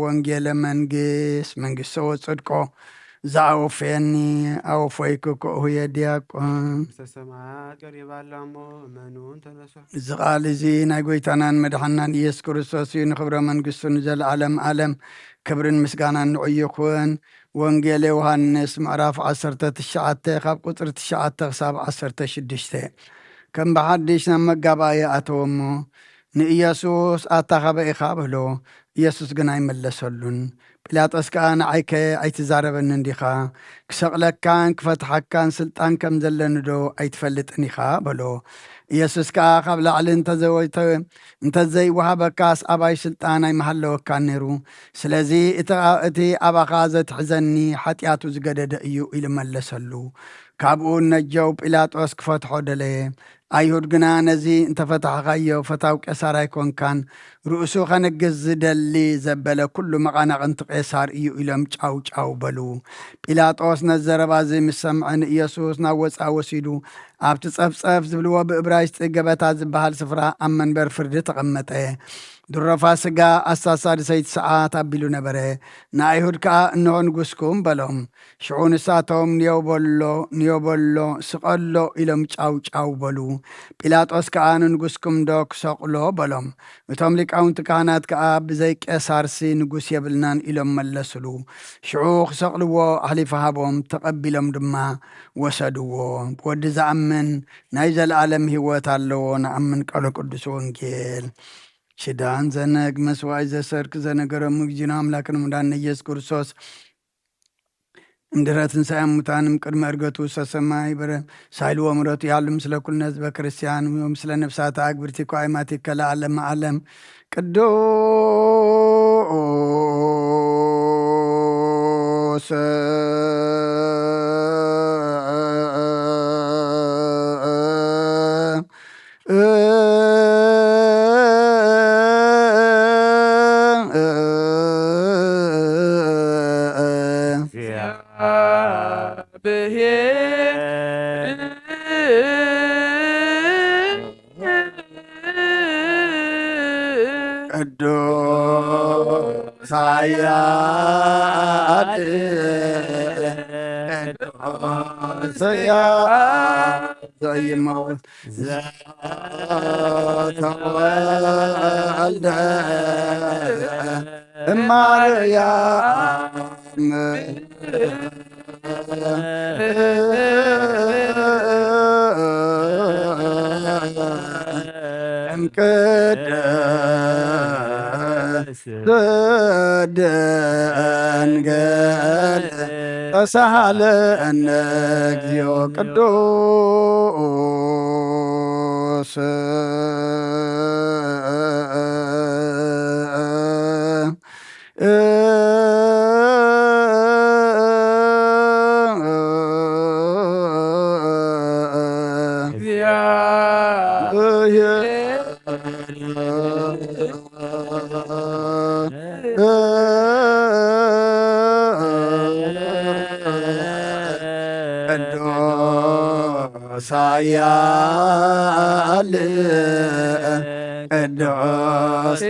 ወንጌለ መንግስት፣ መንግስተ ወጽድቆ፣ ዝኣወፈየኒ ኣወፈይኩ፣ ክእሁየ ዲያቆን። መንግስተ ሰማያት ቀሪባ ኣላ እሞ እመኑ እንተነሱ። እዚ ቃል እዚ ናይ ጎይታናን መድሓናን ኢየሱስ ክርስቶስ እዩ። ንኽብረ መንግስቱ ንዘለዓለም ዓለም ክብርን ምስጋናን ንዑ ይኹን። ወንጌል ዮሃንስ ምዕራፍ ዓሰርተ ትሽዓተ ካብ ቁጽሪ ትሽዓተ ክሳብ ዓሰርተ ሽዱሽተ። ከም ብሓድሽ ናብ መጋባእያ ኣተወ እሞ ንኢየሱስ፣ "ኣታ ካበይ ኢኻ?" በሎ። ኢየሱስ ግን ኣይመለሰሉን። ጲላጦስ ከኣ፣ "ንዓይከ ኣይትዛረበንን ዲኻ? ክሰቕለካን ክፈትሓካን ስልጣን ከም ዘለኒ ዶ ኣይትፈልጥን ኢኻ?" በሎ። ኢየሱስ ከኣ፣ "ካብ ላዕሊ እንተዘወይተ-፣ እንተዘይወሃበካስ ኣባይ ስልጣን ኣይምሃለወካን ነይሩ። ስለዚ እቲ፣ እቲ ኣባኻ ዘትሕዘኒ ሓጢኣቱ ዝገደደ እዩ" ኢሉ መለሰሉ። ካብኡ ነጀው ጲላጦስ ክፈትሖ ደለየ። ኣይሁድ ግና፣ "ነዚ እንተፈታሕኻዮ ፈታው ቄሳር ኣይኮንካን፣ ርእሱ ኸንግስ ዝደሊ ዘበለ ኩሉ መቓናቕንቲ ቄሳር እዩ" ኢሎም ጫው ጫው በሉ። ጲላጦስ ነዚ ዘረባ እዚ ምስ ሰምዐ ንኢየሱስ ናብ ወጻኢ ወሲዱ ኣብቲ ጸፍጸፍ ዝብልዎ ብእብራይስጢ ገበታ ዝበሃል ስፍራ ኣብ መንበር ፍርዲ ተቐመጠ። ድሮ ፋስጋ ኣስታት ሳድሰይቲ ሰዓት ኣቢሉ ነበረ። ንኣይሁድ ከኣ፣ "እንሆ ንጉስኩም" በሎም። ሽዑ ንሳቶም፣ "ንዮ በሎ፣ ንዮ በሎ፣ ስቐሎ" ኢሎም ጫው ጫው በሉ። ጲላጦስ ከኣ፣ "ንንጉስኩምዶ ክሰቕሎ?" በሎም። እቶም ሊቃውንቲ ካህናት ከኣ፣ "ብዘይ ቄሳርሲ ንጉስ የብልናን" ኢሎም መለስሉ። ሽዑ ክሰቕልዎ ኣሕሊፉ ሃቦም፣ ተቐቢሎም ድማ ወሰድዎ። ብወዲ ዝኣምን ናይ ዘለኣለም ህይወት ኣለዎ። ንኣምን ቃለ ቅዱስ ወንጌል። ሽዳን ዘነግ መስዋዕት ዘሰርክ ዘነገረሙ እግዚእነ ኣምላክን መድኃኒነ ኢየሱስ ክርስቶስ እምድረ ትንሣኤ ሙታን እምቅድመ ዕርገቱ ውስተ ሰማይ በረ ሳይል ወምረቱ ያሉ ምስለ ኩልነ ህዝበ ክርስቲያን ወምስለ ነፍሳተ አግብርቲኮ አይማቲከ ለዓለመ ዓለም። ቅዱስ ቅዱስ ኃያል ቅዱስ ኃያል ዘይመውት ዘተወልደ እማርያም እምቅድስት ድንግል ተሳሃለነ እግዚኦ ቅዱስ ቅዱስ ኃያል ቅዱስ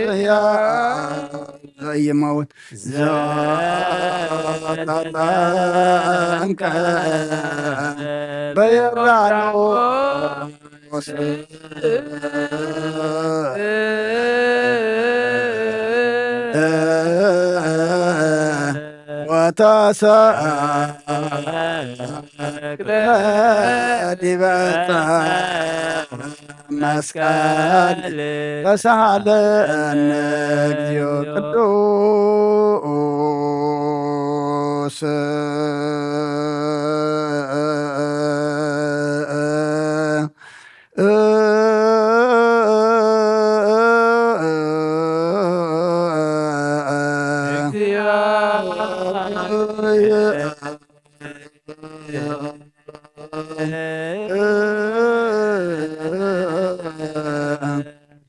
ኃያል ዘይመውት ዘተጠምቀ በዮርዳኖስ ወተሰቅለ ዲበ ዕፀ መስቀል ተሳሃለነ እግዚኦ ቅዱስ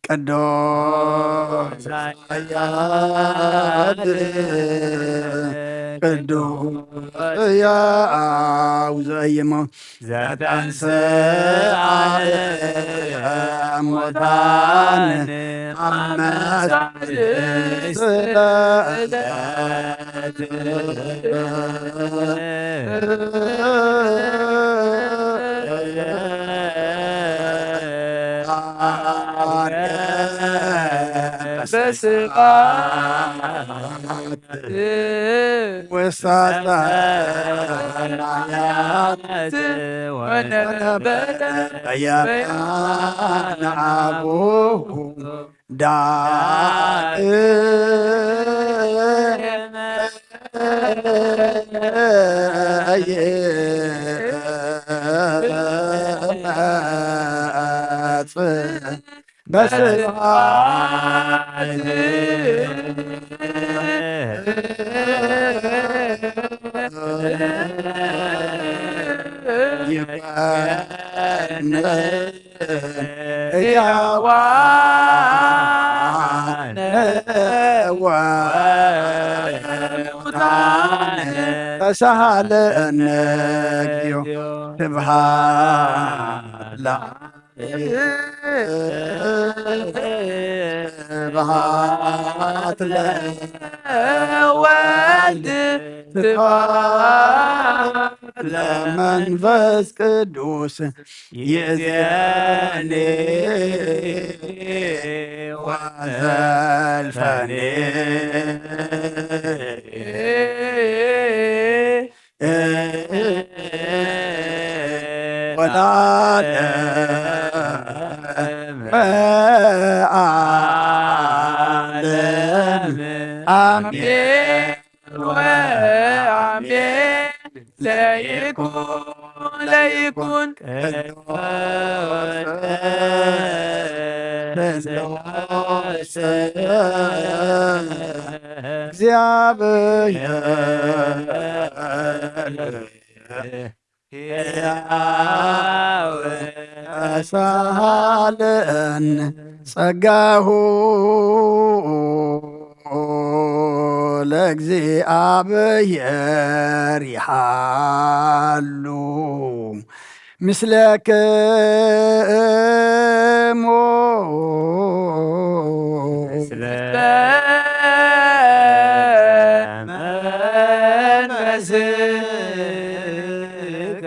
ቅዱስ እያድ ቅዱስ እያው ዘእይሞ ዘተንስአ እሙታን አመሳል ስለት ወሳጣናያት ወነበረ በያና አቡሁ ዳእመ በስብሐት ይኮነ ሕያዋን ወሙታን ተሳሃለነ እግዚኦ ስብሐት ለአብ ስብሐት ለወልድ ስብሐት ለመንፈስ ቅዱስ ይእዜኒ ወዘልፈኒ ወለዓለመ ዓለም አሜን ወአሜን። ለይኩን ለይኩን ቅዱስ ስሉስ እግዚአብሔር ሕያው ተሳሃለን ጸጋሁ ለእግዚአብሔር ይሃሉ ምስለክሙ ምስለ መንፈስከ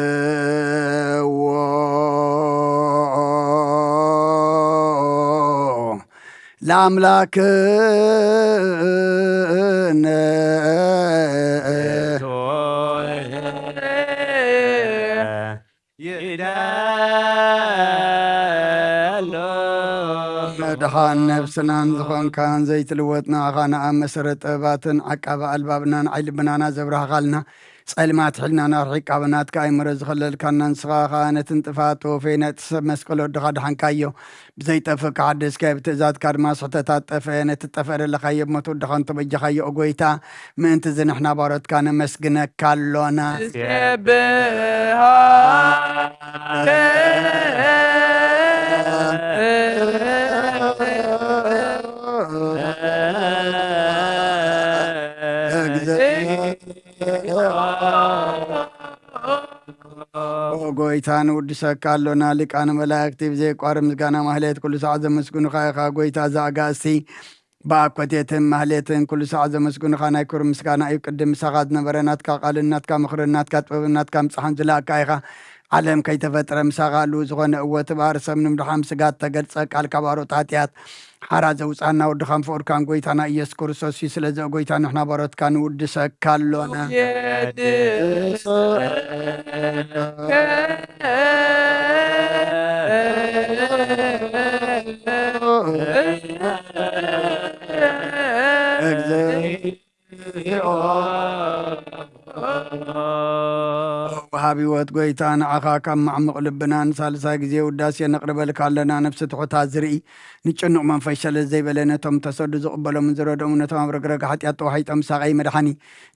አኢኮትዎ ለአምላክነ ይዳሎ መድሓን ነብስናን ዝኾንካን ዘይትልወጥ ንዓኻ ንኣብ መሰረት ጥበባትን ዓቃቢ ኣልባብናን ዓይኒ ልብናና ዘብራህኻልና ጸልማት ሕልናና ኣርሒቃ ብናትካ ኣእምሮ ዝኸለልካና ንስኻ ኸኣ ነቲ ንጥፋት ተወፈየ ነቲ ሰብ መስቀል ወድኻ ድሓንካዮ። ብዘይጠፍእ ክሓድስካዮ ብትእዛዝካ ድማ ስሕተታት ጠፍአ። ነቲ ጠፍአ ደለኻዮ ብሞት ወድኻ እንተበጃኻዮ ኦ ጐይታ ምእንቲ እዚ ንሕና ባሮትካ ነመስግነካ ኣሎና። ኦ ጎይታ ንውድሰካ ኣሎና። ሊቃነ መላእክቲ ብዘየቋርብ ምስጋና ማህሌት ኩሉ ሰዓት ዘመስግኑኻ ኢኻ። ጎይታ እዛ ኣጋእዝቲ ብኣኮቴትን ማህሌትን ኩሉ ሰዓት ዘመስግኑኻ ናይ ክብሪ ምስጋና እዩ። ቅድም ምሳኻ ዝነበረ ናትካ ቃልን ናትካ ምኽርን ናትካ ጥበብን ናትካ ምጽሓን ዝለኣካ ኢኻ። ዓለም ከይተፈጥረ ምሳኻ ህልው ዝኾነ እወ እቲ ባህሪ ሰብ ንምድሓን ስጋ እተገልጸ ቃል ካብ ኣሮት ሓጢኣት ሓራ ዘውጻና ወድኻን ፍቑርካን ጎይታና ኢየሱስ ክርስቶስ እዩ። ስለዚ ኦ ጎይታ ንሕና ባሮትካ ንውድሰካ ኣሎና። ኣብ ህይወት ጎይታ ንዓኻ ካብ ማዕሙቕ ልብና ንሳልሳይ ግዜ ውዳሴ ነቕርበልካ ኣለና። ነፍሲ ትሑታት ዝርኢ፣ ንጭኑቕ መንፈስ ሸለል ዘይበለ፣ ነቶም ተሰዱ ዝቕበሎምን ዝረድኦምን፣ ነቶም ኣብ ረግረግ ሓጢኣት ተዋሒጦም ሳቐይ መድሓኒ፣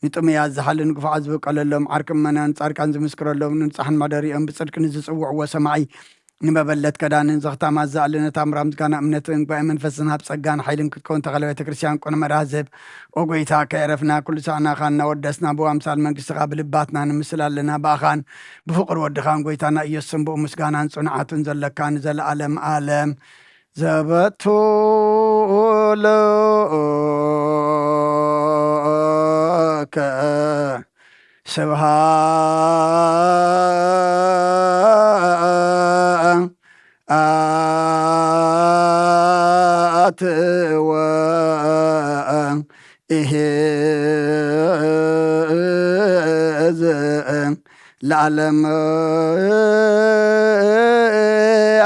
ንጥሙያት ዝሓልን ግፉዓት ዝብቀለሎም፣ ዓርኪ ምእመናን ጻድቃን ዝምስክረሎም፣ ንንጹሓን መሕደሪኦም ብጽድቂ ንዝጽውዕዎ ሰማዒ፣ ንመበለት ከዳንን ዘኽታማት ዝኣለነ ታምራ ምስጋና እምነትን ጉባኤ መንፈስን ሃብ ጸጋን ሓይልን ክትከውን ተኸለ ቤተ ክርስቲያን ቁነ መርሃ ዝህብ። ኦ ጎይታ ከየረፍና ኩሉ ሳዕናኻ እናወደስና ብኣምሳል መንግስትኻ ብልባትና ንምስል ኣለና። ብኣኻን ብፍቕር ወድኻን ጎይታና ኢየሱስን ብኡ ምስጋናን ጽንዓትን ዘለካ ንዘለኣለም ኣለም ዘበቱ ለከ ስብሃት ወኢሄዝ ለዓለም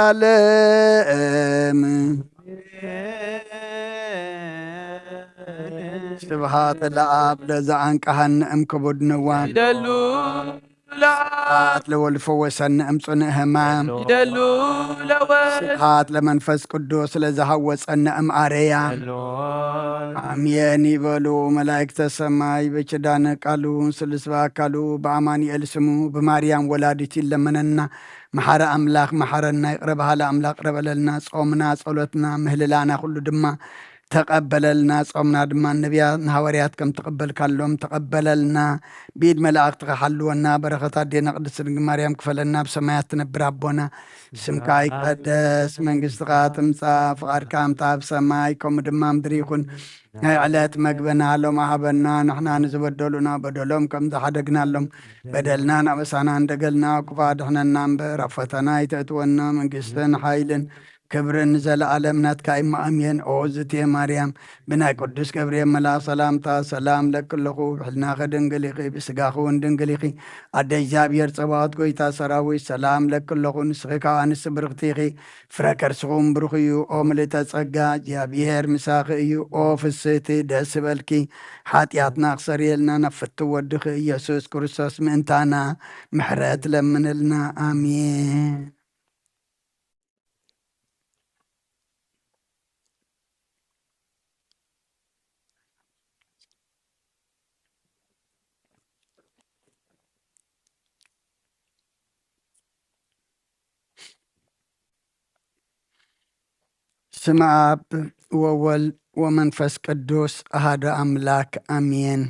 ዓለም። ስብሃት ለኣብ ለዘኣንቀሃኒ እም ክቡድ ንዋን። ይደሉ ለኣብ ስብሃት ለወልድ ፈወሰኒ እም ጽኑዕ ህማም። ይደሉ ለወልድ ስብሃት ለመንፈስ ቅዱስ ለዘሃወጸኒ እም ኣረያ። ይደሉ ኣሜን ይበሉ መላእክተ ሰማይ። በኪዳነ ቃሉ ስሉስ በአካሉ በአማኑኤል ስሙ ብማርያም ወላዲቱ ይለመነና። መሓረ ኣምላኽ መሓረና፣ ይቕረ በሃሊ ኣምላኽ ይቕረ በለልና። ጾምና፣ ጸሎትና፣ ምህልላና ኩሉ ድማ ተቐበለልና። ጾምና ድማ ነቢያት ንሃዋርያት ከም ተቐበልካሎም ተቐበለልና። ብኢድ መላእኽትኻ ሓልወና። በረኸት ኣዴና ቅድስት ድንግል ማርያም ክፈለና። ብሰማያት ትነብር ኣቦና፣ ስምካ ይቀደስ፣ መንግስትኻ ትምጻእ፣ ፍቓድካ ከምታ ኣብ ሰማይ ከምኡ ድማ ምድሪ ይኹን። ናይ ዕለት መግብና ሎም ሃበና፣ ንሕና ንዝበደሉና በደሎም ከም ዝሓደግናሎም፣ በደልናን ኣበሳናን ደገልና ክፉእ ኣድሕነና እምበር፣ ኣብ ፈተና ኣይተእትወና፣ መንግስትን ሓይልን ክብርን ንዘለኣለም ናትካ እዩ። ኣሜን። ኦ ዝትየ ማርያም፣ ብናይ ቅዱስ ገብርኤል መልኣኽ ሰላምታ ሰላም ለኪ ኣለኹ፣ ብሕልናኺ ድንግል ኢኺ፣ ብስጋኺ እውን ድንግል ኢኺ። ኣደ እግዚኣብሔር ጸባኦት ጎይታ ሰራዊት ሰላም ለኪ ኣለኹ፣ ንስኺ ካብ ኣንስቲ ብርኽቲ ኢኺ፣ ፍረ ከርስኹም ብሩኽ እዩ። ኦ ምልእተ ጸጋ፣ እግዚኣብሔር ምሳኺ እዩ። ኦ ፍስህቲ፣ ደስ ይበልኪ፣ ሓጢኣትና ክሰርየልና ናብ ፍትው ወድኺ ኢየሱስ ክርስቶስ ምእንታና ምሕረት ለምንልና። ኣሜን። ስም ኣብ ወወልድ ወመንፈስ ቅዱስ ኣሃዱ ኣምላክ ኣሜን።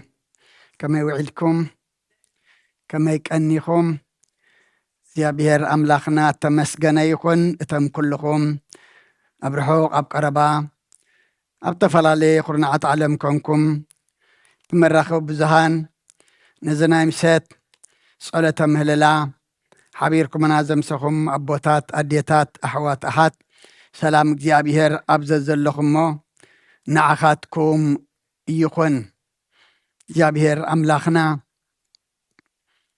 ከመይ ውዒልኩም? ከመይ ቀኒኹም? እግዚኣብሔር ኣምላኽና እተመስገነ ይኹን። እቶም ኩልኹም ኣብ ርሑቕ ኣብ ቀረባ ኣብ ዝተፈላለየ ኩርናዓት ዓለም ኮንኩም ብመራኸቢ ብዙሃን ነዚ ናይ ምሸት ጸሎተ ምህልላ ሓቢርኩምና ዘምሰኹም ኣቦታት፣ ኣዴታት፣ ኣሕዋት፣ ኣሓት፣ ሰላም እግዚኣብሔር ኣብ ዘዘለኹሞ ንዓኻትኩም ይኹን። እግዚኣብሔር ኣምላኽና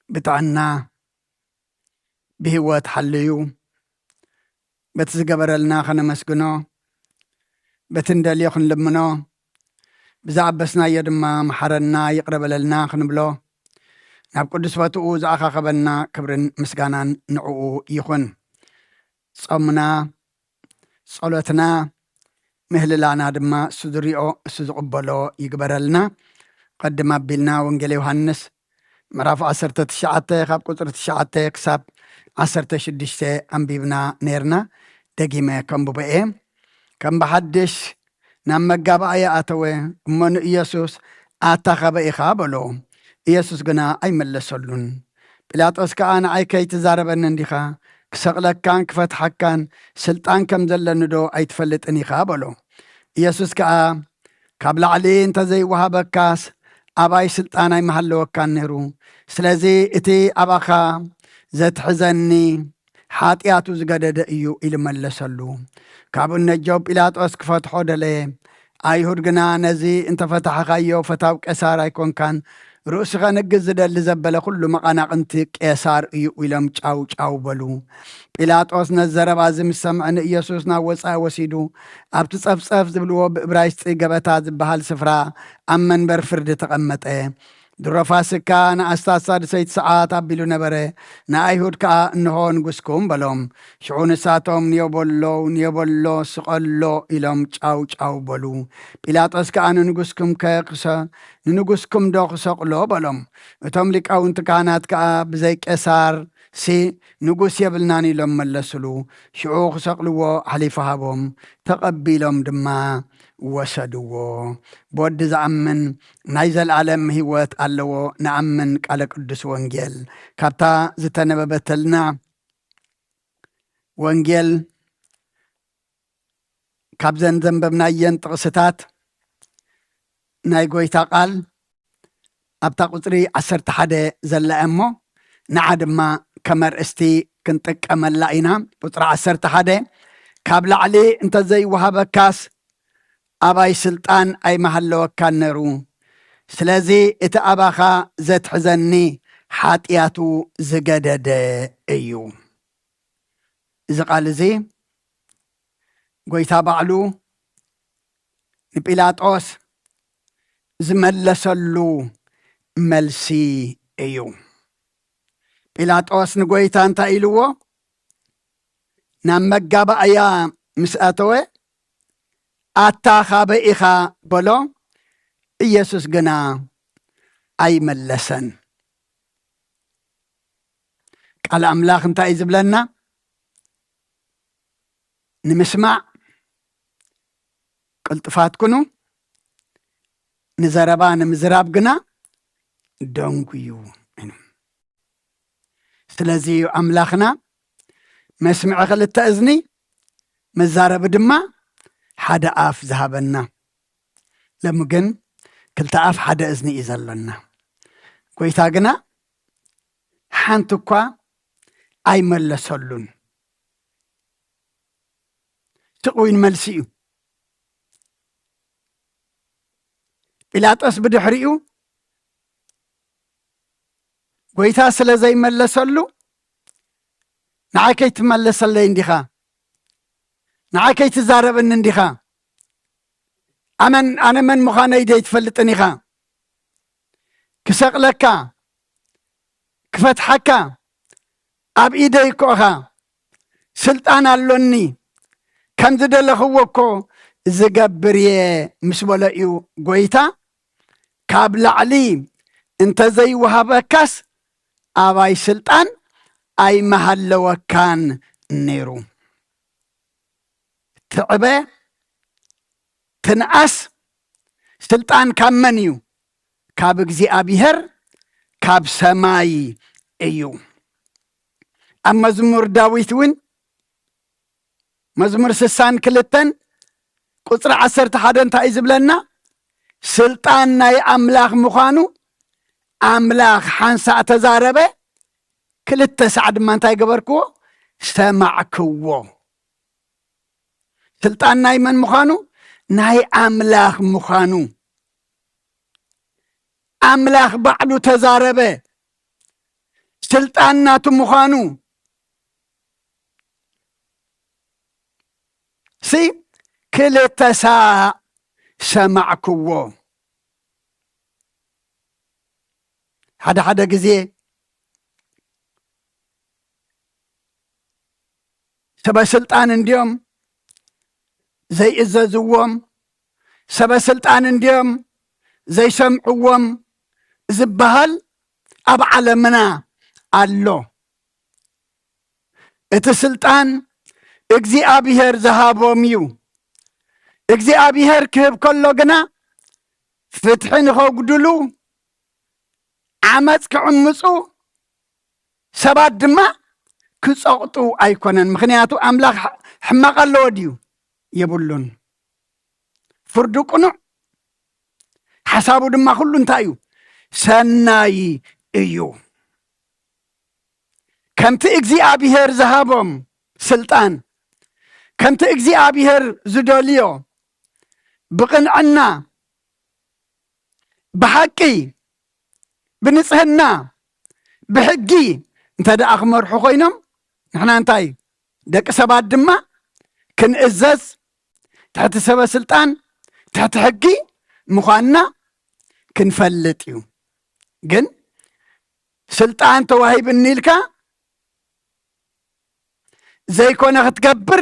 ብጥዕና ብህይወት ሓልዩ በቲ ዝገበረልና ኸነመስግኖ፣ በቲ እንደልዮ ክንልምኖ፣ ብዝኣበስናዮ ድማ መሓረና ይቕረ በለልና ክንብሎ፣ ናብ ቅዱስ ቦትኡ ዝኣኻኸበና ክብርን ምስጋናን ንዕኡ ይኹን። ጾምና፣ ጸሎትና፣ ምህልላና ድማ እሱ ዝሪኦ እሱ ዝቕበሎ ይግበረልና። ቅድም ኣቢልና ወንጌል ዮሃንስ ምዕራፍ ዓሰርተ ትሽዓተ ካብ ቁጽሪ ትሽዓተ ክሳብ ዓሰርተ ሽዱሽተ ኣንቢብና ነይርና። ደጊመ ከንብቦ እየ። ከም ብሓድሽ ናብ መጋባእያ ኣተወ። እሞ ንኢየሱስ፣ "ኣታ ኻበይ ኢኻ?" በሎ። ኢየሱስ ግና ኣይመለሰሉን። ጲላጦስ ከኣ፣ "ንዓይ ከይትዛረበኒ እንዲኻ? ክሰቕለካን ክፈትሓካን ስልጣን ከም ዘለኒዶ ኣይትፈልጥን ኢኻ?" በሎ። ኢየሱስ ከኣ፣ "ካብ ላዕሊ እንተ ዘይወሃበካስ፣ ኣባይ ስልጣን ኣይምሃለወካን ነይሩ። ስለዚ እቲ ኣባኻ ዘትሕዘኒ፣ ሓጢኣቱ ዝገደደ እዩ" ኢሉ መለሰሉ። ካብኡ ነጀው ጲላጦስ ክፈትሖ ደለየ። ኣይሁድ ግና፣ "ነዚ እንተ ፈታሕኻዮ፣ ፈታው ቄሳር ኣይኮንካን፣ ርእሱ ኸንግስ ዝደሊ ዘበለ ኹሉ መቓናቕንቲ ቄሳር እዩ" ኢሎም ጫው ጫው በሉ። ጲላጦስ ነዚ ዘረባ እዚ ምስ ሰምዐ፣ ንኢየሱስ ናብ ወጻኢ ወሲዱ፣ ኣብቲ ጸፍጸፍ ዝብልዎ ብእብራይስጢ ገበታ ዝበሃል ስፍራ ኣብ መንበር ፍርዲ ተቐመጠ። ድሮ ፋስካ ንኣስታት ሳድሰይቲ ሰዓት ኣቢሉ ነበረ። ንኣይሁድ ከኣ፣ "እንሆ ንጉስኩም" በሎም። ሽዑ ንሳቶም፣ "ንዮቦሎ፣ ንዮቦሎ፣ ስቐሎ" ኢሎም ጫው ጫው በሉ። ጲላጦስ ከኣ፣ "ንንጉስኩም ከ ክሰ-፣ ንንጉስኩም ዶ ክሰቕሎ?" በሎም። እቶም ሊቃውንቲ ካህናት ከኣ፣ "ብዘይ ቄሳር ሲ ንጉስ የብልናን" ኢሎም መለስሉ። ሽዑ ክሰቕልዎ ኣሕሊፉ ሃቦም፣ ተቐቢሎም ድማ ወሰድዎ። ብወዲ ዝኣምን ናይ ዘለኣለም ህይወት ኣለዎ። ንኣምን ቃለ ቅዱስ ወንጌል ካብታ ዝተነበበተልና ወንጌል ካብዘን ዘንበብናየን ጥቕስታት ናይ ጎይታ ቃል ኣብታ ቁጽሪ ዓሰርተ ሓደ ዘላ እያ እሞ፣ ንዓ ድማ ከም ኣርእስቲ ክንጥቀመላ ኢና። ቁጽሪ ዓሰርተ ሓደ፣ "ካብ ላዕሊ እንተዘይወሃበካስ ኣባይ ስልጣን ኣይምሃለወካን ነይሩ። ስለዚ እቲ ኣባኻ ዘትሕዘኒ ሓጢኣቱ ዝገደደ እዩ።" እዚ ቃል እዚ ጎይታ ባዕሉ ንጲላጦስ ዝመለሰሉ መልሲ እዩ። ጲላጦስ ንጎይታ እንታይ ኢልዎ? ናብ መጋባእያ ምስ ኣተወ፣ "ኣታ ካበይ ኢኻ?" በሎ። ኢየሱስ ግና ኣይመለሰን። ቃል ኣምላኽ እንታይ እዩ ዝብለና? ንምስማዕ ቅልጡፋት ኩኑ፣ ንዘረባ ንምዝራብ ግና ደንጉዩ። ስለዚ ኣምላኽና መስምዒ ክልተ እዝኒ፣ መዛረቢ ድማ ሓደ ኣፍ ዝሃበና። ሎሚ ግን ክልተ ኣፍ ሓደ እዝኒ እዩ ዘሎና። ጎይታ ግና ሓንቲ እኳ ኣይመለሰሉን። ስቕ ኢሉ መልሲ እዩ። ጲላጦስ ብድሕሪኡ ጎይታ ስለ ዘይመለሰሉ፣ "ንዓይ ከይትመለሰለይ እንዲኻ? ንዓይ ከይትዛረበኒ እንዲኻ? ኣመን-፣ ኣነ መን ምዃነይ ደይትፈልጥን ኢኻ? ክሰቕለካ፣ ክፈትሓካ ኣብ ኢደይ እኮ ኢኻ። ስልጣን ኣሎኒ። ከም ዝደለኽዎ እኮ ዝገብር እየ" ምስ በሎ እዩ ጎይታ፣ "ካብ ላዕሊ እንተዘይወሃበካስ ኣባይ ስልጣን ኣይምሃለወካን ነይሩ።" ትዕበ፣ ትንኣስ፣ ስልጣን ካብ መን እዩ? ካብ እግዚኣብሔር፣ ካብ ሰማይ እዩ። ኣብ መዝሙር ዳዊት እውን፣ መዝሙር ስሳን ክልተን ቁጽሪ ዓሰርተ ሓደ እንታይ እዩ ዝብለና? ስልጣን ናይ ኣምላኽ ምዃኑ ኣምላኽ ሓንሳእ ተዛረበ፣ ክልተ ሳዕ ድማ እንታይ ገበርክዎ? ሰማዕክዎ። ስልጣን ናይ መን ምዃኑ? ናይ ኣምላኽ ምዃኑ። ኣምላኽ ባዕሉ ተዛረበ። ስልጣን ናቱ ምዃኑ ሲ ክልተ ሳዕ ሰማዕክዎ። ሓደ ሓደ ግዜ ሰበ ስልጣን እንድዮም ዘይእዘዝዎም፣ ሰበ ስልጣን እንድዮም ዘይሰምዕዎም ዝበሃል ኣብ ዓለምና ኣሎ። እቲ ስልጣን እግዚኣብሔር ዝሃቦም እዩ። እግዚኣብሔር ክህብ ከሎ ግና ፍትሒ ንኸጉድሉ፣ ዓመፅ ክዕምፁ፣ ሰባት ድማ ክፀቕጡ ኣይኮነን። ምኽንያቱ ኣምላኽ ሕ-፣ ሕማቕ ኣለዎ ድዩ? የብሉን። ፍርዱ ቅኑዕ፣ ሓሳቡ ድማ ኩሉ እንታይ እዩ? ሰናይ እዩ። ከምቲ እግዚኣብሔር ዝሃቦም ስልጣን፣ ከምቲ እግዚኣብሔር ዝደልዮ ብቕንዕና፣ ብሓቂ፣ ብንጽህና፣ ብሕጊ እንተ ደኣ ክመርሑ ኮይኖም፣ ንሕና እንታይ? ደቂ ሰባት ድማ ክንእዘዝ፣ ትሕቲ ሰበ ስልጣን፣ ትሕቲ ሕጊ ምዃንና ክንፈልጥ እዩ። ግን ስልጣን ተዋሂብኒ ኢልካ ዘይኮነ ክትገብር፣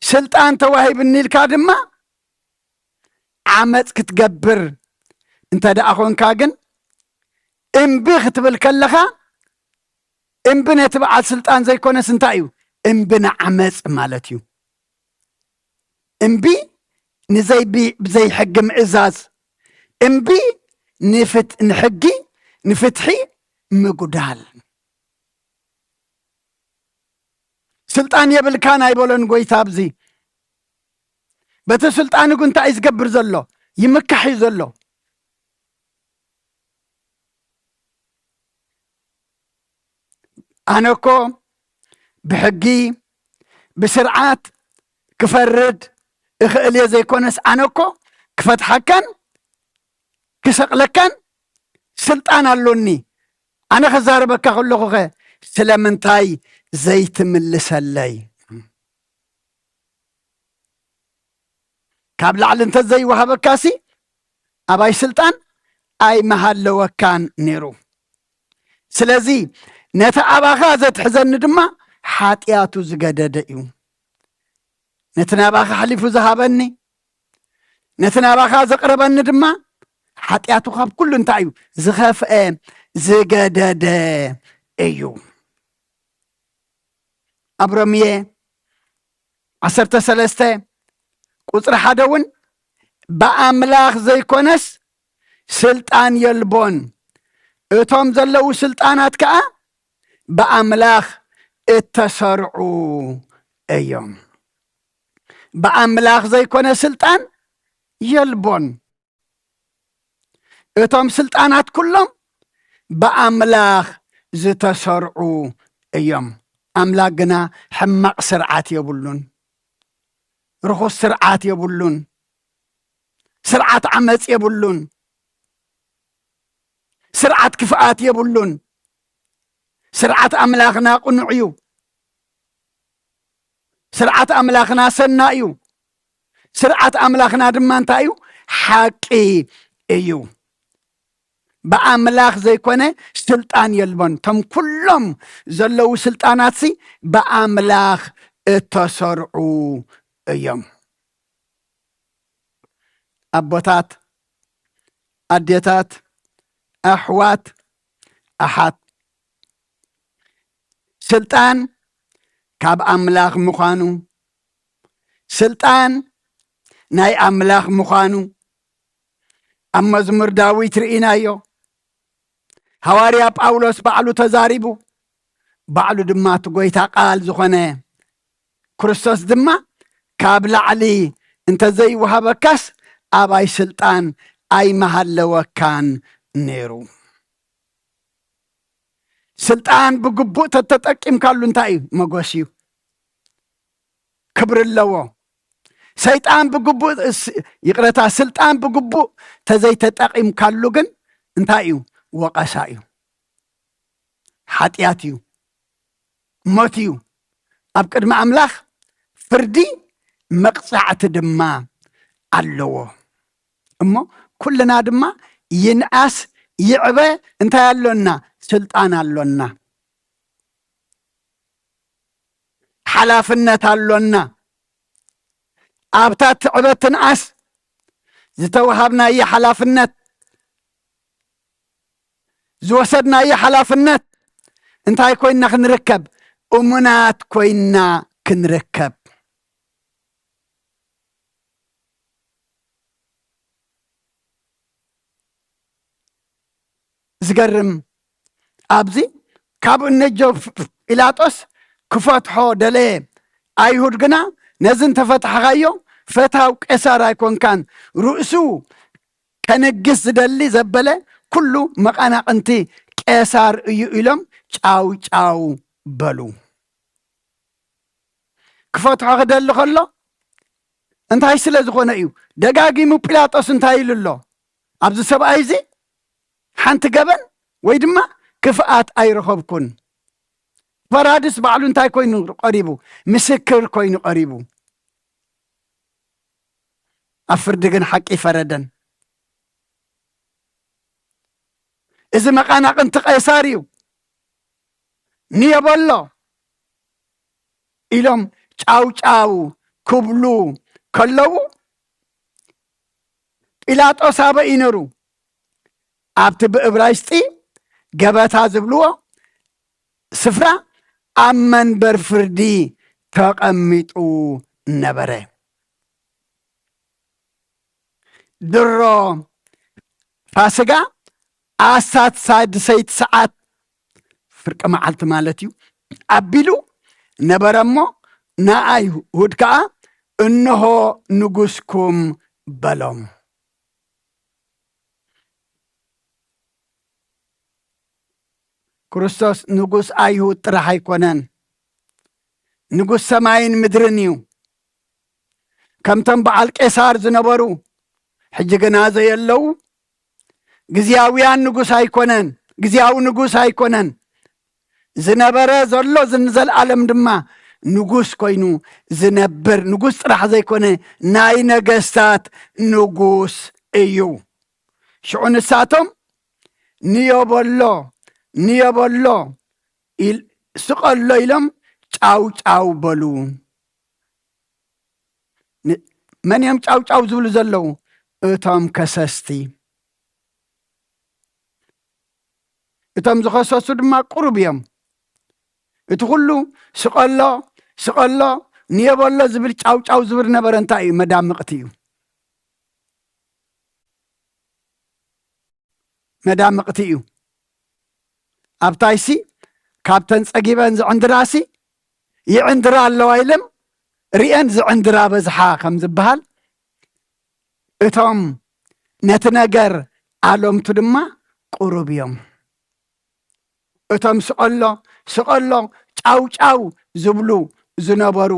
ስልጣን ተዋሂብኒ ኢልካ ድማ ዓመፅ ክትገብር እንተ ደኣ ኾንካ ግን፣ እምቢ ክትብል ከለኻ፣ እምቢ ነቲ በዓል ስልጣን ዘይኮነስ እንታይ እዩ? እምቢ ንዓመፅ ማለት እዩ። እምቢ ንዘይ-፣ ብዘይ ሕጊ ምእዛዝ፣ እምቢ ንፍት-፣ ንሕጊ፣ ንፍትሒ ምጉዳል። ስልጣን የብልካን ኣይበሎን ጎይታ ኣብዚ። በቲ ስልጣኑ ግን እንታይ እዩ ዝገብር ዘሎ? ይምካሕ እዩ ዘሎ። ኣነ እኮ ብሕጊ፣ ብስርዓት ክፈርድ እኽእል እየ ዘይኮነስ፣ ኣነ እኮ ክፈትሓካን ክሰቕለካን ስልጣን ኣሎኒ። ኣነ ክዛረበካ ከለኹኸ ስለምንታይ ዘይትምልሰለይ? ካብ ላዕሊ እንተዘይወሃበካሲ፣ ኣባይ ስልጣን ኣይምሃለወካን ነይሩ። ስለዚ ነቲ ኣባኻ ዘትሕዘኒ ድማ ሓጢኣቱ ዝገደደ እዩ። ነቲ ናባኻ ኣሕሊፉ ዝሃበኒ፣ ነቲ ናባኻ ዘቕረበኒ ድማ ሓጢኣቱ ካብ ኩሉ እንታይ እዩ? ዝኸፍአ፣ ዝገደደ እዩ። ኣብ ሮምየ ዓሰርተ ሰለስተ ቁጽሪ ሓደ እውን፣ ብኣምላኽ ዘይኮነስ ስልጣን የልቦን፣ እቶም ዘለዉ ስልጣናት ከኣ ብኣምላኽ እተሰርዑ እዮም። ብኣምላኽ ዘይኮነ ስልጣን የልቦን። እቶም ስልጣናት ኩሎም ብኣምላኽ ዝተሰርዑ እዮም። ኣምላኽ ግና ሕማቕ ስርዓት የብሉን፣ ርኹስ ስርዓት የብሉን፣ ስርዓት ዓመፅ የብሉን፣ ስርዓት ክፍኣት የብሉን። ስርዓት ኣምላኽና ቅኑዕ እዩ። ስርዓት ኣምላኽና ሰናይ እዩ። ስርዓት ኣምላኽና ድማ እንታይ እዩ? ሓቂ እዩ። ብኣምላኽ ዘይኮነ ስልጣን የልቦን። እቶም ኩሎም ዘለዉ ስልጣናትሲ ብኣምላኽ እተሰርዑ እዮም። ኣቦታት፣ ኣዴታት፣ ኣሕዋት፣ ኣሓት፣ ስልጣን ካብ ኣምላኽ ምዃኑ፣ ስልጣን ናይ ኣምላኽ ምዃኑ ኣብ መዝሙር ዳዊት ርኢናዮ። ሃዋርያ ጳውሎስ ባዕሉ ተዛሪቡ፣ ባዕሉ ድማ እቲ ጐይታ ቃል ዝኾነ ክርስቶስ ድማ፣ ካብ ላዕሊ እንተዘይወሃበካስ ኣባይ ስልጣን ኣይምሃለወካን ነይሩ። ስልጣን ብግቡእ ተተጠቂምካሉ እንታይ እዩ? መጎስ እዩ። ክብሪ ኣለዎ። ሰይጣን ብግቡእ ስ-፣ ይቕረታ፣ ስልጣን ብግቡእ ተዘይተጠቂምካሉ ግን እንታይ እዩ? ወቐሳ እዩ። ሓጢኣት እዩ። ሞት እዩ። ኣብ ቅድሚ ኣምላኽ ፍርዲ፣ መቕጻዕቲ ድማ ኣለዎ። እሞ ኩልና ድማ ይንኣስ ይዕበ እንታይ ኣሎና? ስልጣን ኣሎና። ሓላፍነት ኣሎና። ኣብታ ትዕበ ትንኣስ ዝተወሃብናዮ ሓላፍነት፣ ዝወሰድናዮ ሓላፍነት እንታይ ኮይንና ክንርከብ? እሙናት ኮይንና ክንርከብ። ዝገርም፣ ኣብዚ ካብ እነጆ ፒላጦስ ክፈትሖ ደለየ። ኣይሁድ ግና፣ "ነዚ እንተፈታሕኻዮ፣ ፈታው ቄሳር ኣይኮንካን፣ ርእሱ ከንግስ ዝደሊ ዘበለ ኩሉ መቐናቕንቲ ቄሳር እዩ" ኢሎም ጫው ጫው በሉ። ክፈትሖ ክደሊ ከሎ፣ እንታይ ስለ ዝኾነ እዩ? ደጋጊሙ ጲላጦስ እንታይ ኢሉ ኣሎ? ኣብዚ ሰብኣይ እዚ ሓንቲ ገበን ወይ ድማ ክፍኣት ኣይረኸብኩን። ፈራድስ ባዕሉ እንታይ ኮይኑ ቀሪቡ? ምስክር ኮይኑ ቀሪቡ። ኣብ ፍርዲ ግን ሓቂ ፈረደን። እዚ መቓናቕንቲ ቄሳር እዩ፣ ንዮ በሎ ኢሎም ጫው ጫው ክብሉ ከለዉ፣ ጲላጦስ ኣበይ እዩ ነሩ? ኣብቲ ብእብራይስጢ ገበታ ዝብልዎ ስፍራ ኣብ መንበር ፍርዲ ተቐሚጡ ነበረ። ድሮ ፋስጋ ኣሳት ሳድሰይቲ ሰዓት፣ ፍርቂ መዓልቲ ማለት እዩ፣ ኣቢሉ ነበረ እሞ፣ ንኣይሁድ ከኣ፣ "እንሆ ንጉስኩም" በሎም። ክርስቶስ ንጉስ ኣይሁድ ጥራሕ ኣይኮነን፣ ንጉስ ሰማይን ምድርን እዩ። ከምቶም በዓል ቄሳር ዝነበሩ፣ ሕጂ ግና ዘየለዉ፣ ግዝያውያን ንጉስ ኣይኮነን፣ ግዝያዊ ንጉስ ኣይኮነን። ዝነበረ ዘሎ ንዘለኣለም ድማ ንጉስ ኮይኑ ዝነብር፣ ንጉስ ጥራሕ ዘይኮነ፣ ናይ ነገስታት ንጉስ እዩ። ሽዑ ንሳቶም፣ "ንዮ በሎ፣ ንዮ በሎ፣ ኢል-፣ ስቐሎ" ኢሎም ጫው ጫው በሉ። ን-፣ መን እዮም ጫው ጫው ዝብሉ ዘለዉ? እቶም ከሰስቲ። እቶም ዝኸሰሱ ድማ ቁሩብ እዮም። እቲ ኩሉ "ስቐሎ፣ ስቐሎ፣ ንዮ በሎ" ዝብል ጫው ጫው ዝብል ነበረ እንታይ እዩ? መዳምቕቲ እዩ። መዳምቕቲ እዩ። ኣብታይሲ ካብተን ጸጊበን ዝዕንድራሲ ይዕንድራ ኣለዋ ኢለን ሪኤን ዝዕንድራ በዝሓ ከም ዝበሃል፣ እቶም ነቲ ነገር ኣለምቱ ድማ ቁሩብ እዮም። እቶም "ስቐሎ፣ ስቐሎ፣ ጫው ጫው" ዝብሉ ዝነበሩ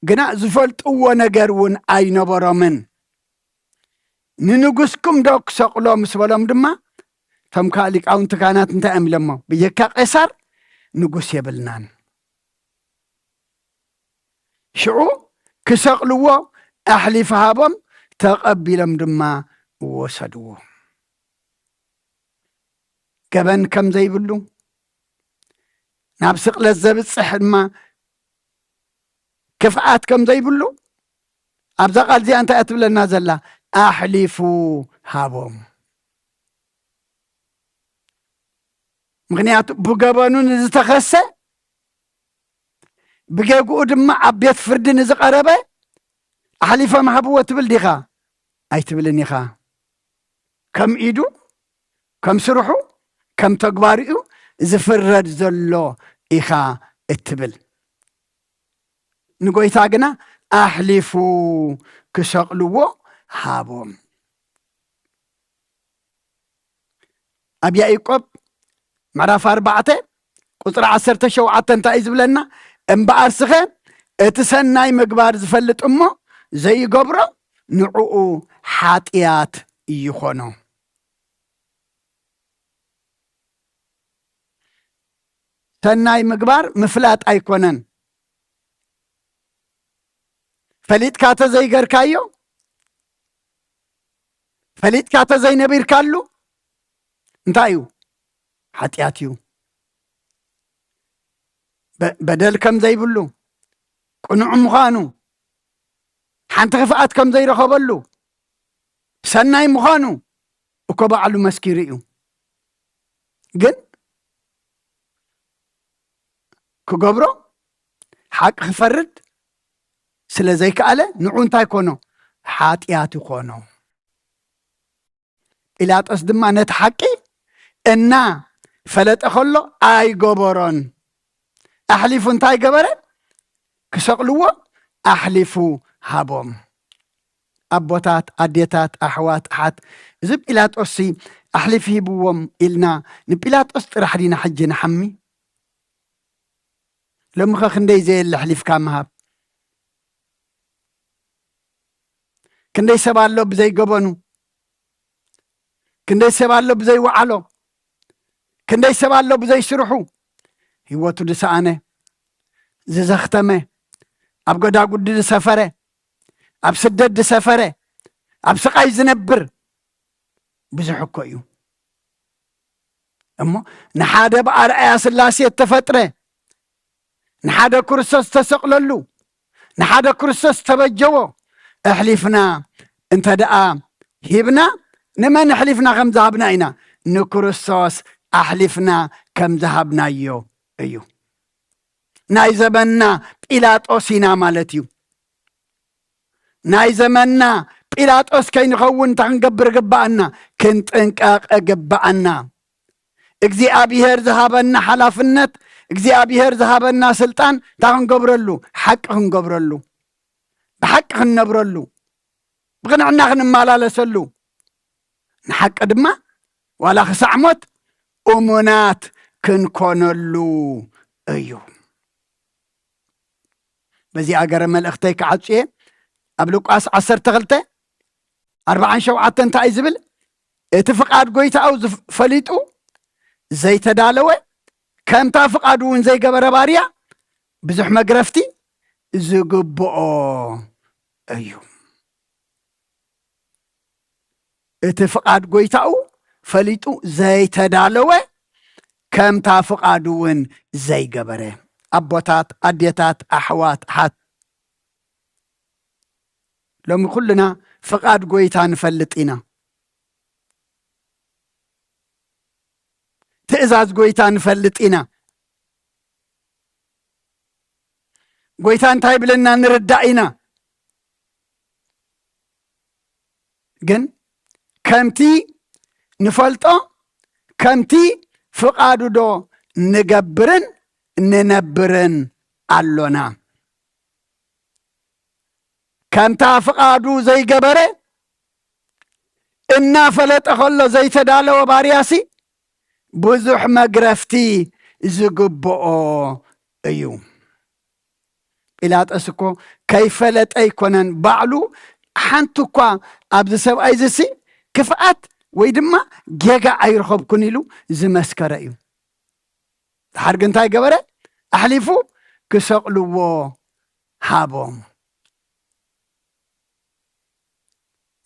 ግና ዝፈልጥዎ ነገር እውን ኣይነበሮምን። "ንንጉስኩም ዶ ክሰቕሎ?" ምስ በሎም ድማ፣ እቶም ከኣ ሊቃውንቲ ካህናት እንታይ እዮም ኢሎሞ? "ብጀካ ቄሳር ንጉስ የብልናን። ሽዑ ክሰቕልዎ ኣሕሊፉ ሃቦም፣ ተቐቢሎም ድማ ወሰድዎ።" ገበን ከም ዘይብሉ፣ ናብ ስቕለት ዘብጽሕ ድማ ክፍኣት ከም ዘይብሉ፣ ኣብዛ ቃል እዚኣ እንታይ እያ ትብለና ዘላ? ኣሕሊፉ ሃቦም። ምኽንያቱ ብገበኑ ንዝተኸሰ፣ ብጌግኡ ድማ ኣብ ቤት ፍርዲ ንዝቐረበ ኣሕሊፎም ሃብዎ ትብል ዲኻ? ኣይትብልን ኢኻ። ከም ኢዱ፣ ከም ስርሑ፣ ከም ተግባሪኡ ዝፍረድ ዘሎ ኢኻ እትብል። ንጎይታ ግና ኣሕሊፉ ክሰቕልዎ ሃቦም። ኣብ ያዕቆብ ምዕራፍ ኣርባዕተ ቁጽሪ ዓሰርተ ሸውዓተ እንታይ እዩ ዝብለና? "እምበኣርስኸ እቲ ሰናይ ምግባር ዝፈልጥ እሞ ዘይገብሮ፣ ንዕኡ ሓጢኣት ይኾኖ።" ሰናይ ምግባር ምፍላጥ ኣይኮነን። ፈሊጥካ ተዘይገርካዮ፣ ፈሊጥካ ተዘይነቢርካሉ እንታይ እዩ? ሓጢኣት እዩ። በ-፣ በደል ከም ዘይብሉ፣ ቅኑዕ ምዃኑ፣ ሓንቲ ክፍኣት ከም ዘይረኸበሉ፣ ሰናይ ምዃኑ እኮ ባዕሉ መስኪሩ እዩ። ግን ክገብሮ፣ ሓቂ ክፈርድ ስለ ዘይከኣለ፣ ንዑ እንታይ ኮኖ? ሓጢኣት ይኾኖ። ጲላጦስ ድማ ነቲ ሓቂ እናፈለጠ ከሎ ኣይገበሮን። ኣሕሊፉ እንታይ ገበረ? ክሰቕልዎ ኣሕሊፉ ሃቦም። ኣቦታት፣ ኣዴታት፣ ኣሕዋት፣ ኣሓት፣ እዚ ጲላጦስሲ ኣሕሊፉ ሂብዎም ኢልና ንጲላጦስ ጥራሕ ዲና ሕጂ ንሓሚ? ሎሚኸ ክንደይ ዘየለ ኣሕሊፍካ ምሃብ? ክንደይ ሰብ ኣሎ ብዘይ ገበኑ? ክንደይ ሰብ ኣሎ ብዘይ ወዓሎ? ክንደይ ሰብ ኣሎ ብዘይ ስርሑ? ህይወቱ ዝሰኣነ፣ ዝዘኽተመ፣ ኣብ ጎዳጉዲ ዝሰፈረ፣ ኣብ ስደት ዝሰፈረ፣ ኣብ ስቓይ ዝነብር ብዙሕ እኮ እዩ። እሞ ንሓደ ብኣርኣያ ስላሴ እተፈጥረ፣ ንሓደ ክርስቶስ ዝተሰቕለሉ፣ ንሓደ ክርስቶስ ዝተበጀዎ ኣሕሊፍና እንተ ደኣ ሂብና፣ ንመን ኣሕሊፍና ከም ዝሃብና ኢና? ንክርስቶስ ኣሕሊፍና ከም ዝሃብናዮ እዩ። ናይ ዘመንና ጲላጦስ ኢና ማለት እዩ። ናይ ዘመንና ጲላጦስ ከይንኸውን እንታይ ክንገብር ግባኣና? ክንጥንቀቕ ግባኣና። እግዚኣብሔር ዝሃበና ሓላፍነት፣ እግዚኣብሔር ዝሃበና ስልጣን እንታይ ክንገብረሉ? ሓቂ ክንገብረሉ፣ ብሓቂ ክንነብረሉ፣ ብቕንዕና ክንመላለሰሉ፣ ንሓቂ ድማ ዋላ ክሳዕ ሞት እሙናት ክንኮነሉ እዩ። በዚ ኣገረ መልእኽተይ ክዓጹ እየ። ኣብ ሉቃስ ዓሰርተ ክልተ ኣርብዓን ሸውዓተን እንታይ እዩ ዝብል? እቲ ፍቓድ ጎይታኡ ዝፍ-፣ ፈሊጡ ዘይተዳለወ፣ ከምታ ፍቓዱ እውን ዘይገበረ ባርያ ብዙሕ መግረፍቲ ዝግብኦ እዩ። እቲ ፍቓድ ጎይታኡ ፈሊጡ ዘይተዳለወ፣ ከምታ ፍቓዱ እውን ዘይገበረ። ኣቦታት፣ ኣዴታት፣ ኣሕዋት፣ ኣሓት፣ ሎሚ ኩልና ፍቓድ ጎይታ ንፈልጥ ኢና። ትእዛዝ ጎይታ ንፈልጥ ኢና። ጎይታ እንታይ ይብለና ንርዳእ ኢና። ግን ከምቲ ንፈልጦ፣ ከምቲ ፍቓዱ ዶ ንገብርን ንነብርን ኣሎና? ከምታ ፍቓዱ ዘይገበረ እናፈለጠ ከሎ ዘይተዳለወ ባርያሲ ብዙሕ መግረፍቲ ዝግብኦ እዩ። ጲላጦስ እኮ ከይፈለጠ ኣይኮነን፣ ባዕሉ ሓንቲ እኳ ኣብዚ ሰብኣይ ዝሲ ክፍኣት ወይ ድማ ጌጋ ኣይረኸብኩን ኢሉ ዝመስከረ እዩ። ድሓር ግን እንታይ ገበረ? ኣሕሊፉ ክሰቕልዎ ሃቦም።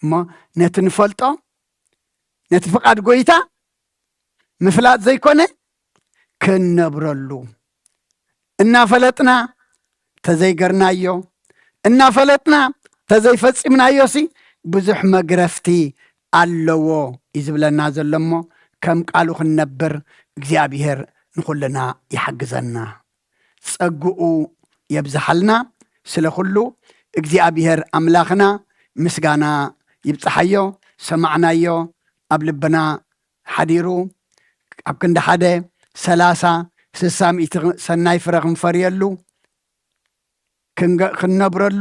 እሞ ነቲ ንፈልጦ፣ ነቲ ፍቓድ ጎይታ ምፍላጥ ዘይኮነ፣ ክንነብረሉ፣ እናፈለጥና ተዘይገርናዮ፣ እናፈለጥና ተዘይፈጺምናዮሲ ብዙሕ መግረፍቲ ኣለዎ እዩ ዝብለና ዘሎ። እሞ ከም ቃሉ ክንነብር እግዚኣብሔር ንኹልና ይሓግዘና። ጸግኡ የብዝሓልና። ስለ ኩሉ እግዚኣብሔር ኣምላኽና ምስጋና ይብጽሓዮ። ሰማዕናዮ፣ ኣብ ልብና ሓዲሩ፣ ኣብ ክንዲ ሓደ፣ ሰላሳ፣ ስሳ፣ ሚእቲ ሰናይ ፍረ ክንፈርየሉ፣ ክንገ-፣ ክንነብረሉ፣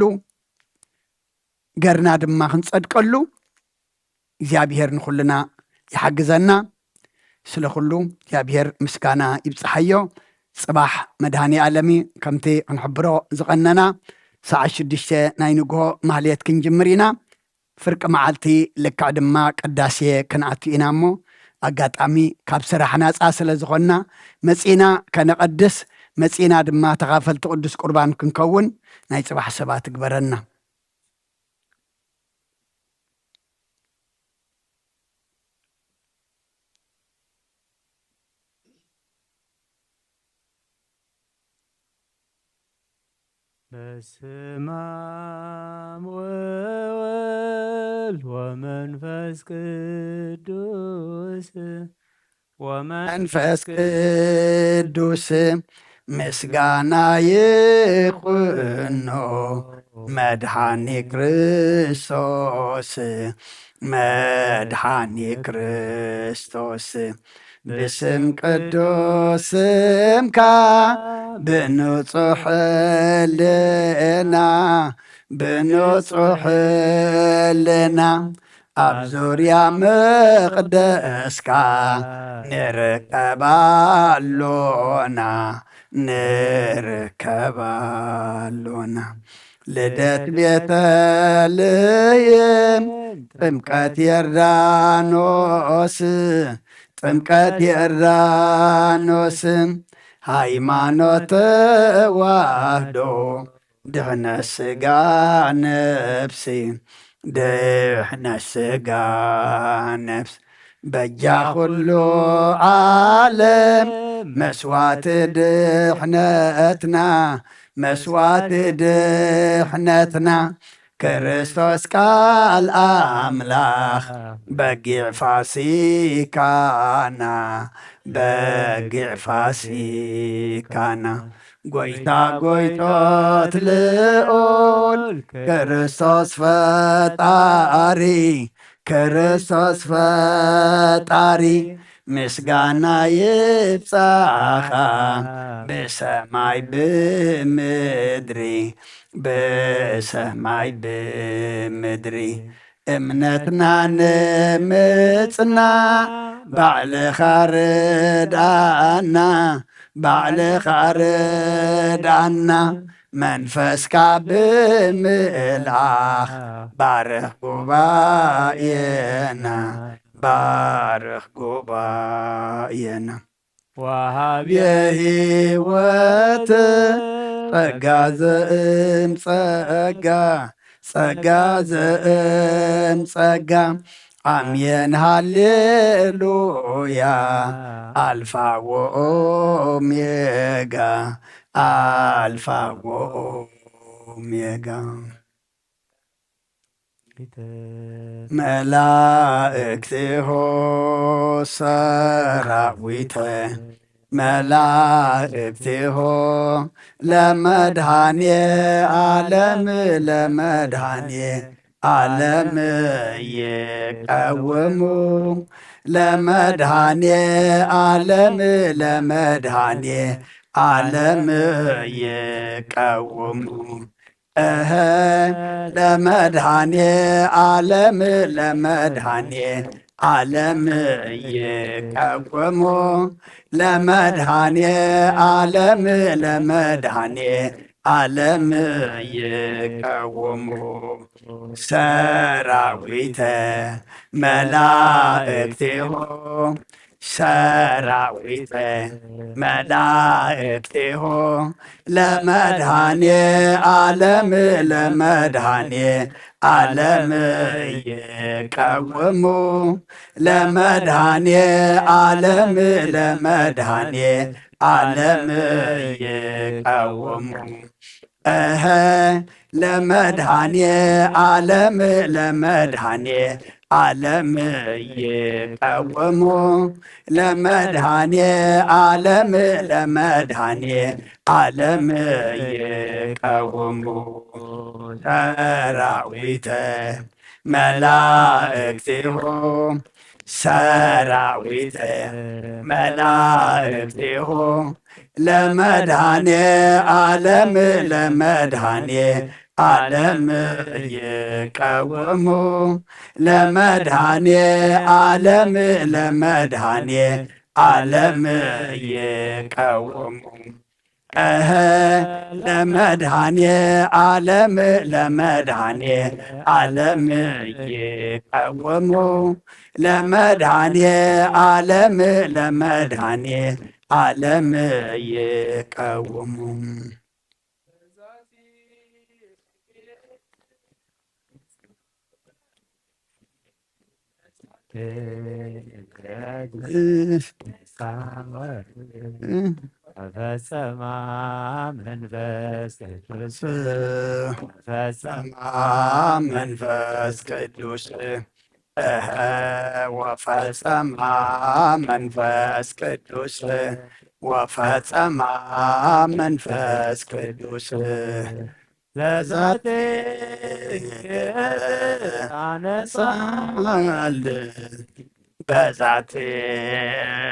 ገርና ድማ ክንጸድቀሉ እግዚኣብሔር ንኹልና ይሓግዘና። ስለ ኩሉ እግዚኣብሔር ምስጋና ይብጽሓዮ። ጽባሕ መድኃኔ ዓለም እዩ። ከምቲ ክንሕብሮ ዝቐነና፣ ሰዓት ሽዱሽተ ናይ ንግሆ ማህሌት ክንጅምር ኢና። ፍርቂ መዓልቲ ልክዕ ድማ ቅዳሴ ክንኣቱ ኢና እሞ፣ ኣጋጣሚ ካብ ስራሕ ናጻ ስለ ዝኾንና፣ መጺና ከነቐድስ፣ መጺና ድማ ተኻፈልቲ ቅዱስ ቁርባን ክንከውን ናይ ጽባሕ ሰባት ይግበረና። በስመ አብ ወወልድ ወመንፈስ ቅዱስ ወመንፈስ ቅዱስ ምስጋና ይኹኖ መድኃኒ ክርስቶስ፣ መድኃኒ ክርስቶስ። ብስም ቅዱስ ስምካ ብንጹሕ ሕልና፣ ብንጹሕ ሕልና ኣብ ዙርያ መቕደስካ ንርከብ ኣሎና፣ ንርከብ ኣሎና። ልደት ቤተልሔም፣ ጥምቀት ዮርዳኖስ፣ ጥምቀት ዮርዳኖስ፣ ሃይማኖት ተዋህዶ፣ ድሕነት ስጋ ነፍሲ፣ ድሕነት ስጋ ነፍሲ። በጃ ኩሉ ዓለም መስዋዕቲ ድሕነትና፣ መስዋዕቲ ድሕነትና፣ ክርስቶስ ቃል ኣምላኽ በጊዕ ፋሲካና፣ በጊዕ ፋሲካና። ጎይታ ጎይቶት ልዑል ክርስቶስ ፈጣሪ፣ ክርስቶስ ፈጣሪ፣ ምስጋና ይብጻኻ ብሰማይ ብምድሪ፣ ብሰማይ ብምድሪ። እምነትና ንምጽና ባዕልኻ ርድኣና፣ ባዕልኻ ርድኣና። መንፈስካ ብምልኣኽ ባርኽ ጉባኤና፣ ባርኽ ጉባኤና። ወሃብ የህይወት ጸጋ ዘእም ጸጋ፣ ጸጋ ዘእም ጸጋ። ኣሜን ሃሌሉያ፣ ኣልፋ ወኦሜጋ፣ ኣልፋ ወኦሜጋ። መላእክቲሆ ሰራዊተ፣ መላእክቲሆ ለመድኃኔ ዓለም፣ ለመድኃኔ ዓለም ይቀውሙ፣ ለመድኃኔ ዓለም፣ ለመድኃኔ ዓለም ይቀውሙ። እህ ለመድኃኔ ዓለም፣ ለመድኃኔ ዓለም ይቀውሙ፣ ለመድኃኔ ዓለም፣ ለመድኃኔ ዓለም ይቀውሙ። ሰራዊተ መላእክቲሁ፣ ሰራዊተ መላእክቲሁ ለመድኃኔ ዓለም፣ ለመድኃኔ ዓለም ይቀውሙ፣ ለመድኃኔ ዓለም፣ ለመድኃኔ ዓለም ይቀውሙ። እህ ለመድኃኔ ዓለም፣ ለመድኃኔ ዓለም ይቀውሙ፣ ለመድኃኔ ዓለም፣ ለመድኃኔ ዓለም ይቀውሙ። ሰራዊተ መላእክቲሁ፣ ሰራዊተ መላእክቲሁ ለመድኃኔ ዓለም፣ ለመድኃኔ ዓለም ይቀውሙ፣ ለመድኃኔ ዓለም፣ ለመድኃኔ ዓለም ይቀውሙ። እህ ለመድኃኔ ዓለም፣ ለመድኃኔ ዓለም ይቀውሙ፣ ለመድኃኔ ዓለም፣ ለመድኃኔ ዓለም ይቀውሙ። ፈጸማ መንፈስ ቅዱስ፣ ፈጸማ መንፈስ ቅዱስ፣ እህ ወፈጸማ መንፈስ ቅዱስ፣ ወፈጸማ መንፈስ ቅዱስ። በዛቲ አነጻ ወልድ፣ በዛቲ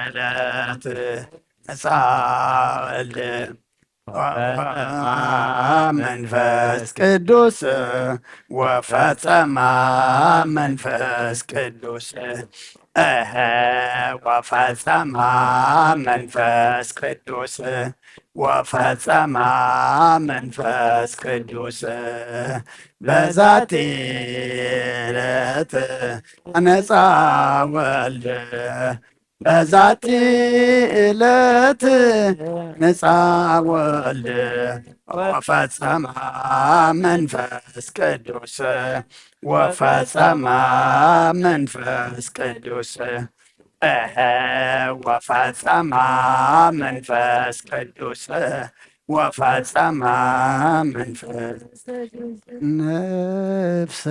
ዕለት ነጻ ወልድ፣ ወፈጸማ መንፈስ ቅዱስ፣ ወፈጸማ መንፈስ ቅዱስ፣ እህ ወፈጸማ መንፈስ ቅዱስ፣ ወፈጸማ መንፈስ ቅዱስ። በዛቲ ዕለት አነጻ ወልድ፣ በዛቲ ዕለት ምጻእ ወልድ ወፈጸማ መንፈስ ቅዱስ፣ ወፈጸማ መንፈስ ቅዱስ፣ እህ፣ ወፈጸማ መንፈስ ቅዱስ፣ ወፈጸማ መንፈስ። ነፍሰይ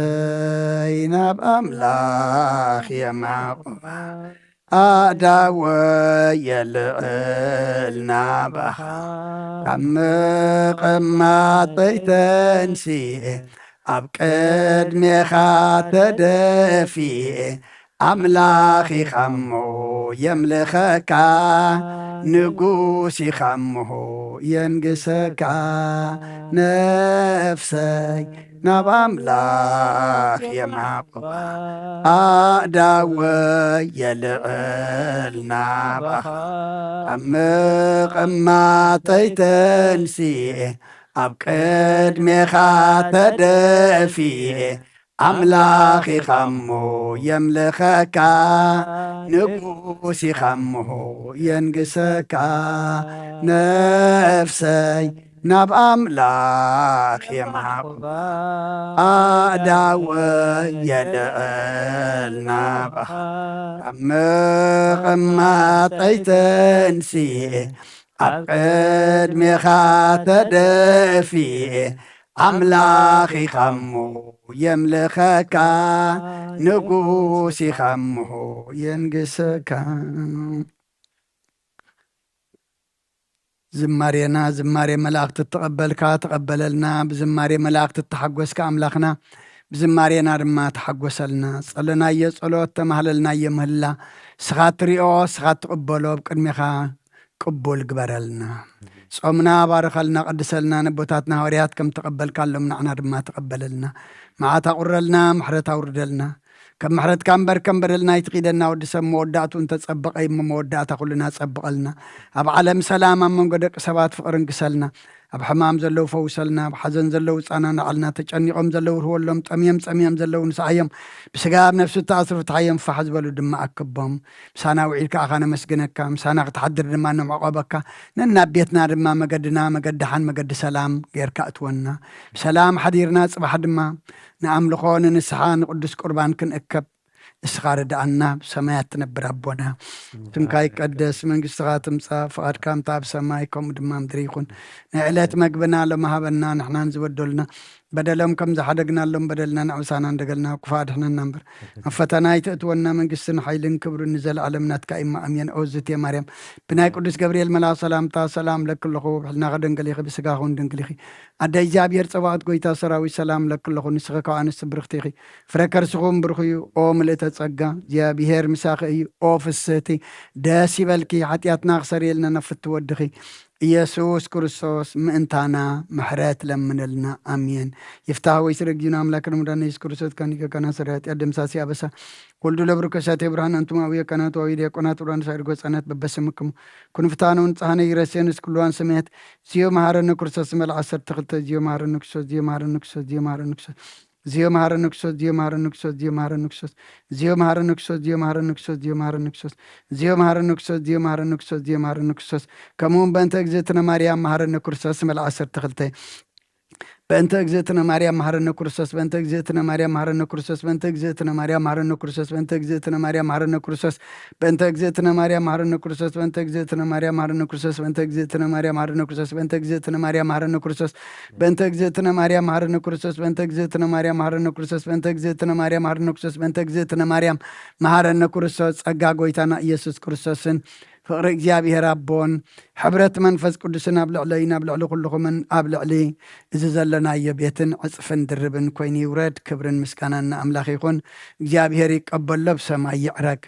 ናብ ኣምላኽ የማቑባ፣ ኣእዳወይ የልዕል ናባኻ። ካብ ምቕማጠይ ተንሲኤ፣ ኣብ ቅድሜኻ ተደፊኤ፣ ኣምላኽ ኢኻ እሞ የምልኸካ፣ ንጉስ ኢኻ እሞ የንግሰካ። ነፍሰይ ናብ ኣምላኽ የማቑባ፣ ኣእዳወይ የልዕል ናባኻ። ኣብ ምቕማጠይ ተንሲኤ፣ ኣብ ቅድሜኻ ተደፊኤ፣ ኣምላኽ ኢኻ እሞ የምልኸካ፣ ንጉስ ኢኻ እሞ የንግሰካ። ነፍሰይ ናብ ኣምላኽ የማቑባ፣ ኣእዳወይ የልዕል ናባኻ። ኣብ ምቕማጠይ ተንሲኤ፣ ኣብ ቅድሜኻ ተደፊኤ፣ ኣምላኽ ኢኻ እሞ የምልኸካ፣ ንጉስ ኢኻ እሞ የንግሰካ። ዝማሬና ዝማሬ መላእክቲ እተቐበልካ ተቐበለልና። ብዝማሬ መላእክቲ እተሓጎስካ ኣምላኽና፣ ብዝማሬና ድማ ተሓጎሰልና። ጸለናዮ ጸሎት፣ ተማህለልናዮ ምህላ፣ ንስኻ እትሪኦ፣ ንስኻ እትቕበሎ፣ ኣብ ቅድሜኻ ቅቡል ግበረልና። ጾምና ባርኸልና፣ ቀድሰልና። ነቦታትና ሃዋርያት ከም ተቐበልካሎም ንዓና ድማ ተቐበለልና። መዓት ኣቑረልና፣ ምሕረት ኣውርደልና። ከም ምሕረትካ እምበር ከም በደልና ኣይትኺደና። ወዲ ሰብ መወዳእቱ እንተጸበቐ እሞ መወዳእታ ኩልና ጸብቐልና። ኣብ ዓለም ሰላም፣ ኣብ መንጎ ደቂ ሰባት ፍቕሪ እንግሰልና። ኣብ ሕማም ዘለዉ ፈውሰልና፣ ኣብ ሓዘን ዘለዉ ጻናናዓልና፣ ተጨኒቖም ዘለዉ ርህወሎም፣ ጠምዮም ጸሚዮም ዘለዉ ንስዓዮም፣ ብስጋ ኣብ ነፍሲ እተኣስሩ ፍትሓዮም፣ ፋሕ ዝበሉ ድማ ኣክቦም። ምሳና ውዒልካ ኣኻ ነመስግነካ፣ ምሳና ክትሓድር ድማ ነምዕቆበካ። ነናብ ቤትና ድማ መገድና መገዲ ሓን መገዲ ሰላም ጌርካ እትወና። ብሰላም ሓዲርና ጽባሕ ድማ ንኣምልኾ ንንስሓ ንቅዱስ ቁርባን ክንእከብ ንስኻ ርድኣና። ብሰማያት ትነብር ኣቦና፣ ስምካ ይቀደስ፣ መንግስትኻ ትምጻእ፣ ፍቓድካ ከምታ ኣብ ሰማይ ከምኡ ድማ ምድሪ ይኹን። ናይ ዕለት መግብና ሎሚ ሃበና፣ ንሕናን ዝበደሉና በደሎም ከም ዝሓደግናሎም በደልና ንዕብሳና እንደገልና፣ ክፉእ ኣድሕነና እምበር፣ ኣብ ፈተና ኣይተእትወና፣ መንግስትን ሓይልን ክብርን ንዘለኣለም ናትካ እማ ኣሜን። ኦ ዝቴ ማርያም፣ ብናይ ቅዱስ ገብርኤል መልኣኽ ሰላምታ ሰላም ለኪ ኣለኹ፣ ብሕልናኺ ድንግል ኢኺ፣ ብስጋኺ እውን ድንግል ኢኺ። ኣደ እግዚኣብሔር ጸባኦት፣ ጎይታ ሰራዊት፣ ሰላም ለኪ ኣለኹ፣ ንስኺ ካብ ኣንስቲ ብርኽቲ ኢኺ፣ ፍረ ከርስኺ እውን ብሩኽ እዩ። ኦ ምልእተ ጸጋ፣ እግዚኣብሔር ምሳኺ እዩ። ኦ ፍስህቲ፣ ደስ ይበልኪ፣ ሓጢኣትና ክሰርየልና ነፍቲ ወድኺ ኢየሱስ ክርስቶስ ምእንታና ምሕረት ለምነልና። ኣሜን። ይፍታህ ወይ ስረ ጊዜና ኣምላክ ረመዳን ኢየሱስ ክርስቶስ ካኒከ ካና ሰረ ኃጢአት ደምሳሲ ኣበሳ ወልዱ ለብሩ ከሳቴ ብርሃን። ኣንቱም አብየ ካህናት ወአብየ ዲያቆናት ብርሃን ሳይር ጎፃናት በበስምክሙ ኩንፍታነ ንጽሃነ ይረሴንስ ኩሉዋን ሰማያት። ዚዮ መሃረነ ክርስቶስ መልዓ ዓሰርተ ክልተ። ዚዮ መሃረነ ክርስቶስ፣ ዚዮ መሃረነ ክርስቶስ፣ ዚዮ መሃረነ ክርስቶስ። ዚዮ መሃረነ ክርስቶስ፣ ዚዮ መሃረነ ክርስቶስ፣ ዚዮ መሃረነ ክርስቶስ። ዚዮ መሃረነ ክርስቶስ፣ ዚዮ መሃረነ ክርስቶስ፣ ዚዮ መሃረነ ክርስቶስ። ዚዮ መሃረነ ክርስቶስ፣ ዚዮ መሃረነ ክርስቶስ፣ ዚዮ መሃረነ ክርስቶስ። ከምኡ እውን በእንተ እግዝእትነ ማርያም መሃረነ ክርስቶስ መልዓ ዓሰርተ ክልተ። በእንተ እግዝእትነ ማርያም መሃረነ ክርስቶስ፣ በእንተ እግዝእትነ ማርያም መሃረነ ክርስቶስ፣ በእንተ እግዝእትነ ማርያም መሃረነ ክርስቶስ፣ በእንተ እግዝእትነ ማርያም መሃረነ ክርስቶስ፣ በእንተ እግዝእትነ ማርያም መሃረነ ክርስቶስ፣ በእንተ እግዝእትነ ማርያም መሃረነ ክርስቶስ፣ በእንተ እግዝእትነ ማርያም መሃረነ ክርስቶስ፣ በእንተ እግዝእትነ ማርያም መሃረነ ክርስቶስ፣ በእንተ እግዝእትነ ማርያም መሃረነ ክርስቶስ፣ በእንተ እግዝእትነ ማርያም መሃረነ ክርስቶስ፣ በእንተ እግዝእትነ ማርያም መሃረነ ክርስቶስ፣ በእንተ እግዝእትነ ማርያም መሃረነ ክርስቶስ። ጸጋ ጎይታና ኢየሱስ ክርስቶስን ፍቕሪ እግዚኣብሔር ኣቦን ሕብረት መንፈስ ቅዱስን ኣብ ልዕለይን ኣብ ልዕሊ ኩልኹምን ኣብ ልዕሊ እዚ ዘለናዮ ቤትን ዕጽፍን ድርብን ኮይኑ ይውረድ። ክብርን ምስጋናን ንኣምላኽ ይኹን። እግዚኣብሔር ይቀበሎ፣ ብሰማይ ይዕረግ።